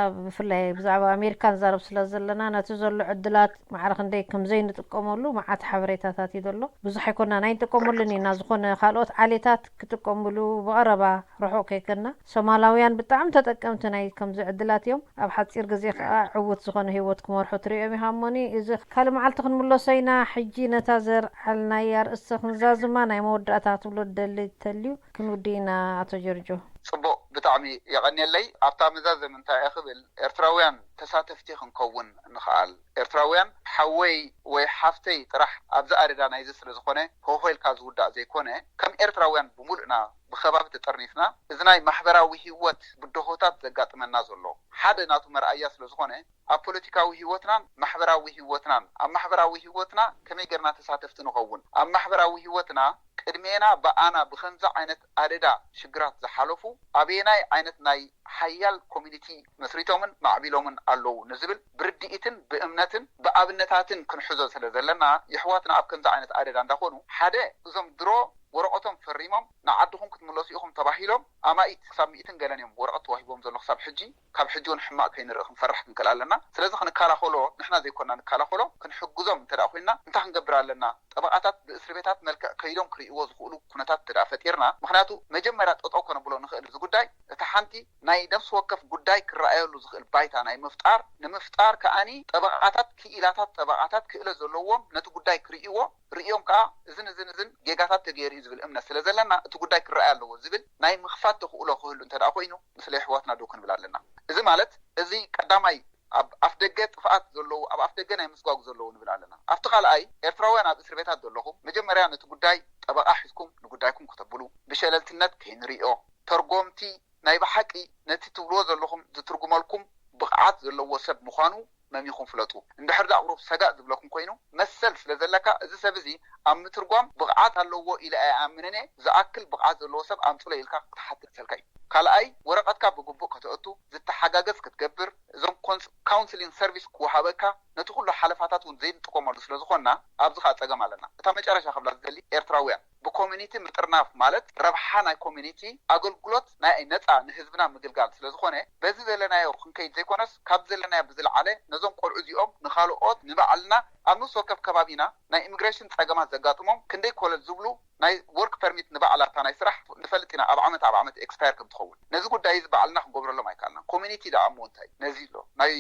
ኣብ፣ ብፍላይ ብዛዕባ ኣሜሪካ ንዛረብ ስለ ዘለና፣ ነቲ ዘሎ ዕድላት ማዕረ ክንደይ ከም ዘይንጥቀመሉ መዓት ሓበሬታታት እዩ ዘሎ። ብዙሕ ኣይኮናን፣ ኣይንጥቀመሉን ኢና። ዝኾነ ካልኦት ዓሌታት ክጥቀምሉ ብቐረባ ርሑቕ ከይከድና፣ ሶማላውያን ብጣዕሚ ተጠቀምቲ ናይ ከምዚ ዕድላት እዮም። ኣብ ሓጺር ግዜ ከኣ ዕዉት ዝኾነ ህይወት ክመርሑ ትርእዮም ኢኻ። እሞኒ፣ እዚ ካልእ መዓልቲ ክንምለሶ ኢና። ሕጂ ነታ ዘርዓልናያ ርእሲ ክንዛዝማ፣ ናይ መወዳእታ ክትብሎ ትደሊ ተልዩ ክንውዲ ኢና። ኣቶ ጆርጆ። ጽቡቕ፣ ብጣዕሚ የቐንየለይ። ኣብታ መዛዘሚ እንታይ እየ ክብል፣ ኤርትራውያን ተሳተፍቲ ክንከውን ንኽኣል። ኤርትራውያን ሓወይ ወይ ሓፍተይ ጥራሕ ኣብዚ ኣደዳ ናይዚ ስለ ዝኾነ ሆሆ ኢልካ ዝውዳእ ዘይኮነ፣ ከም ኤርትራውያን ብምሉእና ብኸባቢ ተጠርኒፍና፣ እዚ ናይ ማሕበራዊ ህይወት ብድሆታት ዘጋጥመና ዘሎ ሓደ ናቱ መርኣያ ስለ ዝኾነ፣ ኣብ ፖለቲካዊ ህይወትናን ማሕበራዊ ህይወትናን፣ ኣብ ማሕበራዊ ህይወትና ከመይ ጌርና ተሳተፍቲ ንኸውን፣ ኣብ ማሕበራዊ ህይወትና ቅድሜና ብኣና ብኸምዚ ዓይነት ኣደዳ ሽግራት ዝሓለፉ ኣበየናይ ዓይነት ናይ ሓያል ኮሚኒቲ መስሪቶምን ማዕቢሎምን ኣለዉ ንዝብል ብርድኢትን ብእምነትን ብኣብነታትን ክንሕዞ ስለ ዘለና፣ የሕዋትና ኣብ ከምዚ ዓይነት ኣደዳ እንዳኾኑ፣ ሓደ እዞም ድሮ ወረቐቶም ፈሪሞም ንዓድኹም ክትምለሱ ኢኹም ተባሂሎም ኣማኢት ክሳብ ሚእትን ገለን እዮም ወረቐት ተዋሂቦም ዘሎ ክሳብ ሕጂ። ካብ ሕጂ እውን ሕማቕ ከይንርኢ ክንፈርሕ ክንክእል ኣለና። ስለዚ ክንከላኸሎ ንሕና ዘይኮና ንከላኸሎ፣ ክንሕግዞም እንተ ደኣ ኮይንና እንታይ ክንገብር ኣለና? ጠበቓታት ብእስሪ ቤታት መልክዕ ከይዶም ክርእይዎ ዝኽእሉ ኩነታት እንተ ደኣ ፈጢርና፣ ምኽንያቱ መጀመርያ ጠጠው ከነብሎ ንኽእል እዚ ጉዳይ፣ እታ ሓንቲ ናይ ነፍሲ ወከፍ ጉዳይ ክረኣየሉ ዝኽእል ባይታ ናይ ምፍጣር፣ ንምፍጣር ከኣኒ ጠበቓታት ክኢላታት ጠበቓታት ክእለት ዘለዎም ነቲ ጉዳይ ክርእይዎ፣ ርእዮም ከኣ እዝን እዝን እዝን ጌጋታት ተገይሩ እዩ ዝብል እምነት ስለ ዘለና፣ እቲ ጉዳይ ክረኣይ ኣለዎ ዝብል ናይ ምኽፋት ተኽእሎ ክህሉ እንተ ደኣ ኮይኑ፣ ንስለ የሕዋትና ደው ክንብል ኣለና። እዚ ማለት፣ እዚ ቀዳማይ ኣብ ኣፍ ደገ ጥፍኣት ዘለዉ፣ ኣብ ኣፍ ደገ ናይ ምስጓጉ ዘለዉ ንብል ኣለና። ኣብቲ ካልኣይ፣ ኤርትራውያን ኣብ እስር ቤታት ዘለኹም፣ መጀመርያ ነቲ ጉዳይ ጠበቓ ሒዝኩም ንጉዳይኩም ክተብሉ፣ ብሸለልትነት ከይንርእዮ፣ ተርጎምቲ ናይ ብሓቂ ነቲ ትብልዎ ዘለኹም ዝትርጉመልኩም ብቕዓት ዘለዎ ሰብ ምዃኑ መሚኹም ፍለጡ። እንድሕር ደኣ ቁሩብ ሰጋእ ዝብለኩም ኮይኑ፣ መሰል ስለ ዘለካ፣ እዚ ሰብ እዚ ኣብ ምትርጓም ብቕዓት ኣለዎ ኢለ ኣይኣምንን እየ፣ ዝኣክል ብቕዓት ዘለዎ ሰብ ኣምጽሎ ኢልካ ክትሓትት መሰልካ እዩ። ካልኣይ፣ ወረቐትካ ብግቡእ ከተእቱ፣ ዝተሓጋገዝ ክትገብር፣ እዞም ኮንስ-፣ ካውንስሊንግ ሰርቪስ ክወሃበካ፣ ነቲ ኩሉ ሓለፋታት እውን ዘይንጥቀመሉ ስለ ዝኾንና፣ ኣብዚ ኸኣ ጸገም ኣለና። እታ መጨረሻ ክብላ ዝደሊ፣ ኤርትራውያን ብኮሚኒቲ ምጥርናፍ ማለት ረብሓ ናይ ኮሚኒቲ፣ ኣገልግሎት ናይ ነጻ ንህዝብና ምግልጋል ስለ ዝኾነ፣ በዚ ዘለናዮ ክንከይድ ዘይኮነስ፣ ካብ ዘለናዮ ብዝለዓለ ነዞም ቆልዑ እዚኦም ንኻልኦት ንባዕልና ኣብ ነፍሲ ወከፍ ከባቢና ናይ ኢሚግሬሽን ጸገማት ዘጋጥሞም ክንደይ ኮለል ዝብሉ ናይ ወርክ ፐርሚት ንባዕላታ ናይ ስራሕ ንፈልጥ ኢና። ኣብ ዓመት ኣብ ዓመት ኤክስፓየር ከም ትኸውን ነዚ ጉዳይ እዚ ባዕልና ክንገብረሎም ኣይከኣልናን። ኮሚኒቲ ደኣ እሞ እንታይ ነዚ ኣሎ ናይ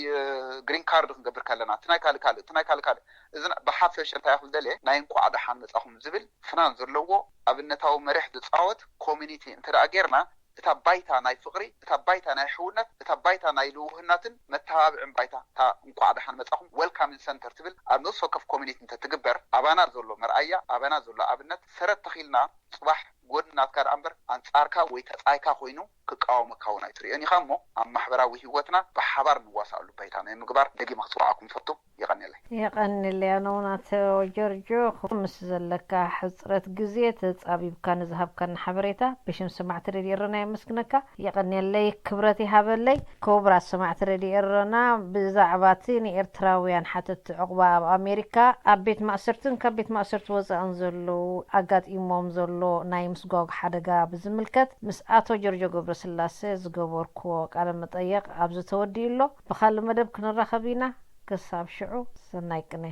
ግሪን ካርድ ክንገብር ከለና እቲ ናይ ካልእ ካልእ እቲ ናይ ካልእ ካልእ እዚ ና- ብሓፈሽ እንታይ ክብል ደልየ ናይ እንቋዕ ደሓን መጻኹም ዝብል ፍናን ዘለዎ ኣብነታዊ መሪሕ ዝጻወት ኮሚኒቲ እንተ ደኣ ጌርና እታ ባይታ ናይ ፍቕሪ፣ እታ ባይታ ናይ ሕውነት፣ እታ ባይታ ናይ ልውህናትን መተባብዕን ባይታ እታ እንቋዕ ደሓን መጻኹም ዌልካሚንግ ሰንተር ትብል ኣብ ነፍሲ ወከፍ ኮሚኒቲ እንተ ትግበር ኣባና ዘሎ መርኣያ፣ ኣባና ዘሎ ኣብነት ሰረት ተኺልና ጽባሕ ጎድኒ ናትካ ደኣ እምበር ኣንጻርካ ወይ ተጻይካ ኮይኑ ክቃወመካ እውን ኣይትርእዮን ኢኻ እሞ ኣብ ማሕበራዊ ህይወትና ብሓባር ንዋሳኣሉ ባይታ ናይ ምግባር ደጊመ ክጽውዓኩም ይፈቱ። የቐንየለይ። የቐንየለይ ኣነ እውን ኣቶ ጆርጆ ምስ ዘለካ ሕጽረት ግዜ ተጻቢብካ ንዝሃብካና ሓበሬታ ብሽም ሰማዕቲ ሬድዮ ኤረና የመስግነካ። የቐንየለይ ክብረት ይሃበለይ። ክቡራት ሰማዕቲ ሬድዮ ኤረና ብዛዕባ እቲ ንኤርትራውያን ሓተትቲ ዕቑባ ኣብ ኣሜሪካ ኣብ ቤት ማእሰርትን ካብ ቤት ማእሰርቲ ወጻእን ዘለዉ ኣጋጢሞም ዘሎ ናይ ምስጓግ ሓደጋ ብዝምልከት ምስ ኣቶ ጆርጆ ገብረስላሴ ዝገበርክዎ ቃለ መጠየቕ ኣብዚ ተወዲኡ ኣሎ። ብኻልእ መደብ ክንራኸብ ኢና። ክሳብ ሽዑ ሰናይ ቅነ።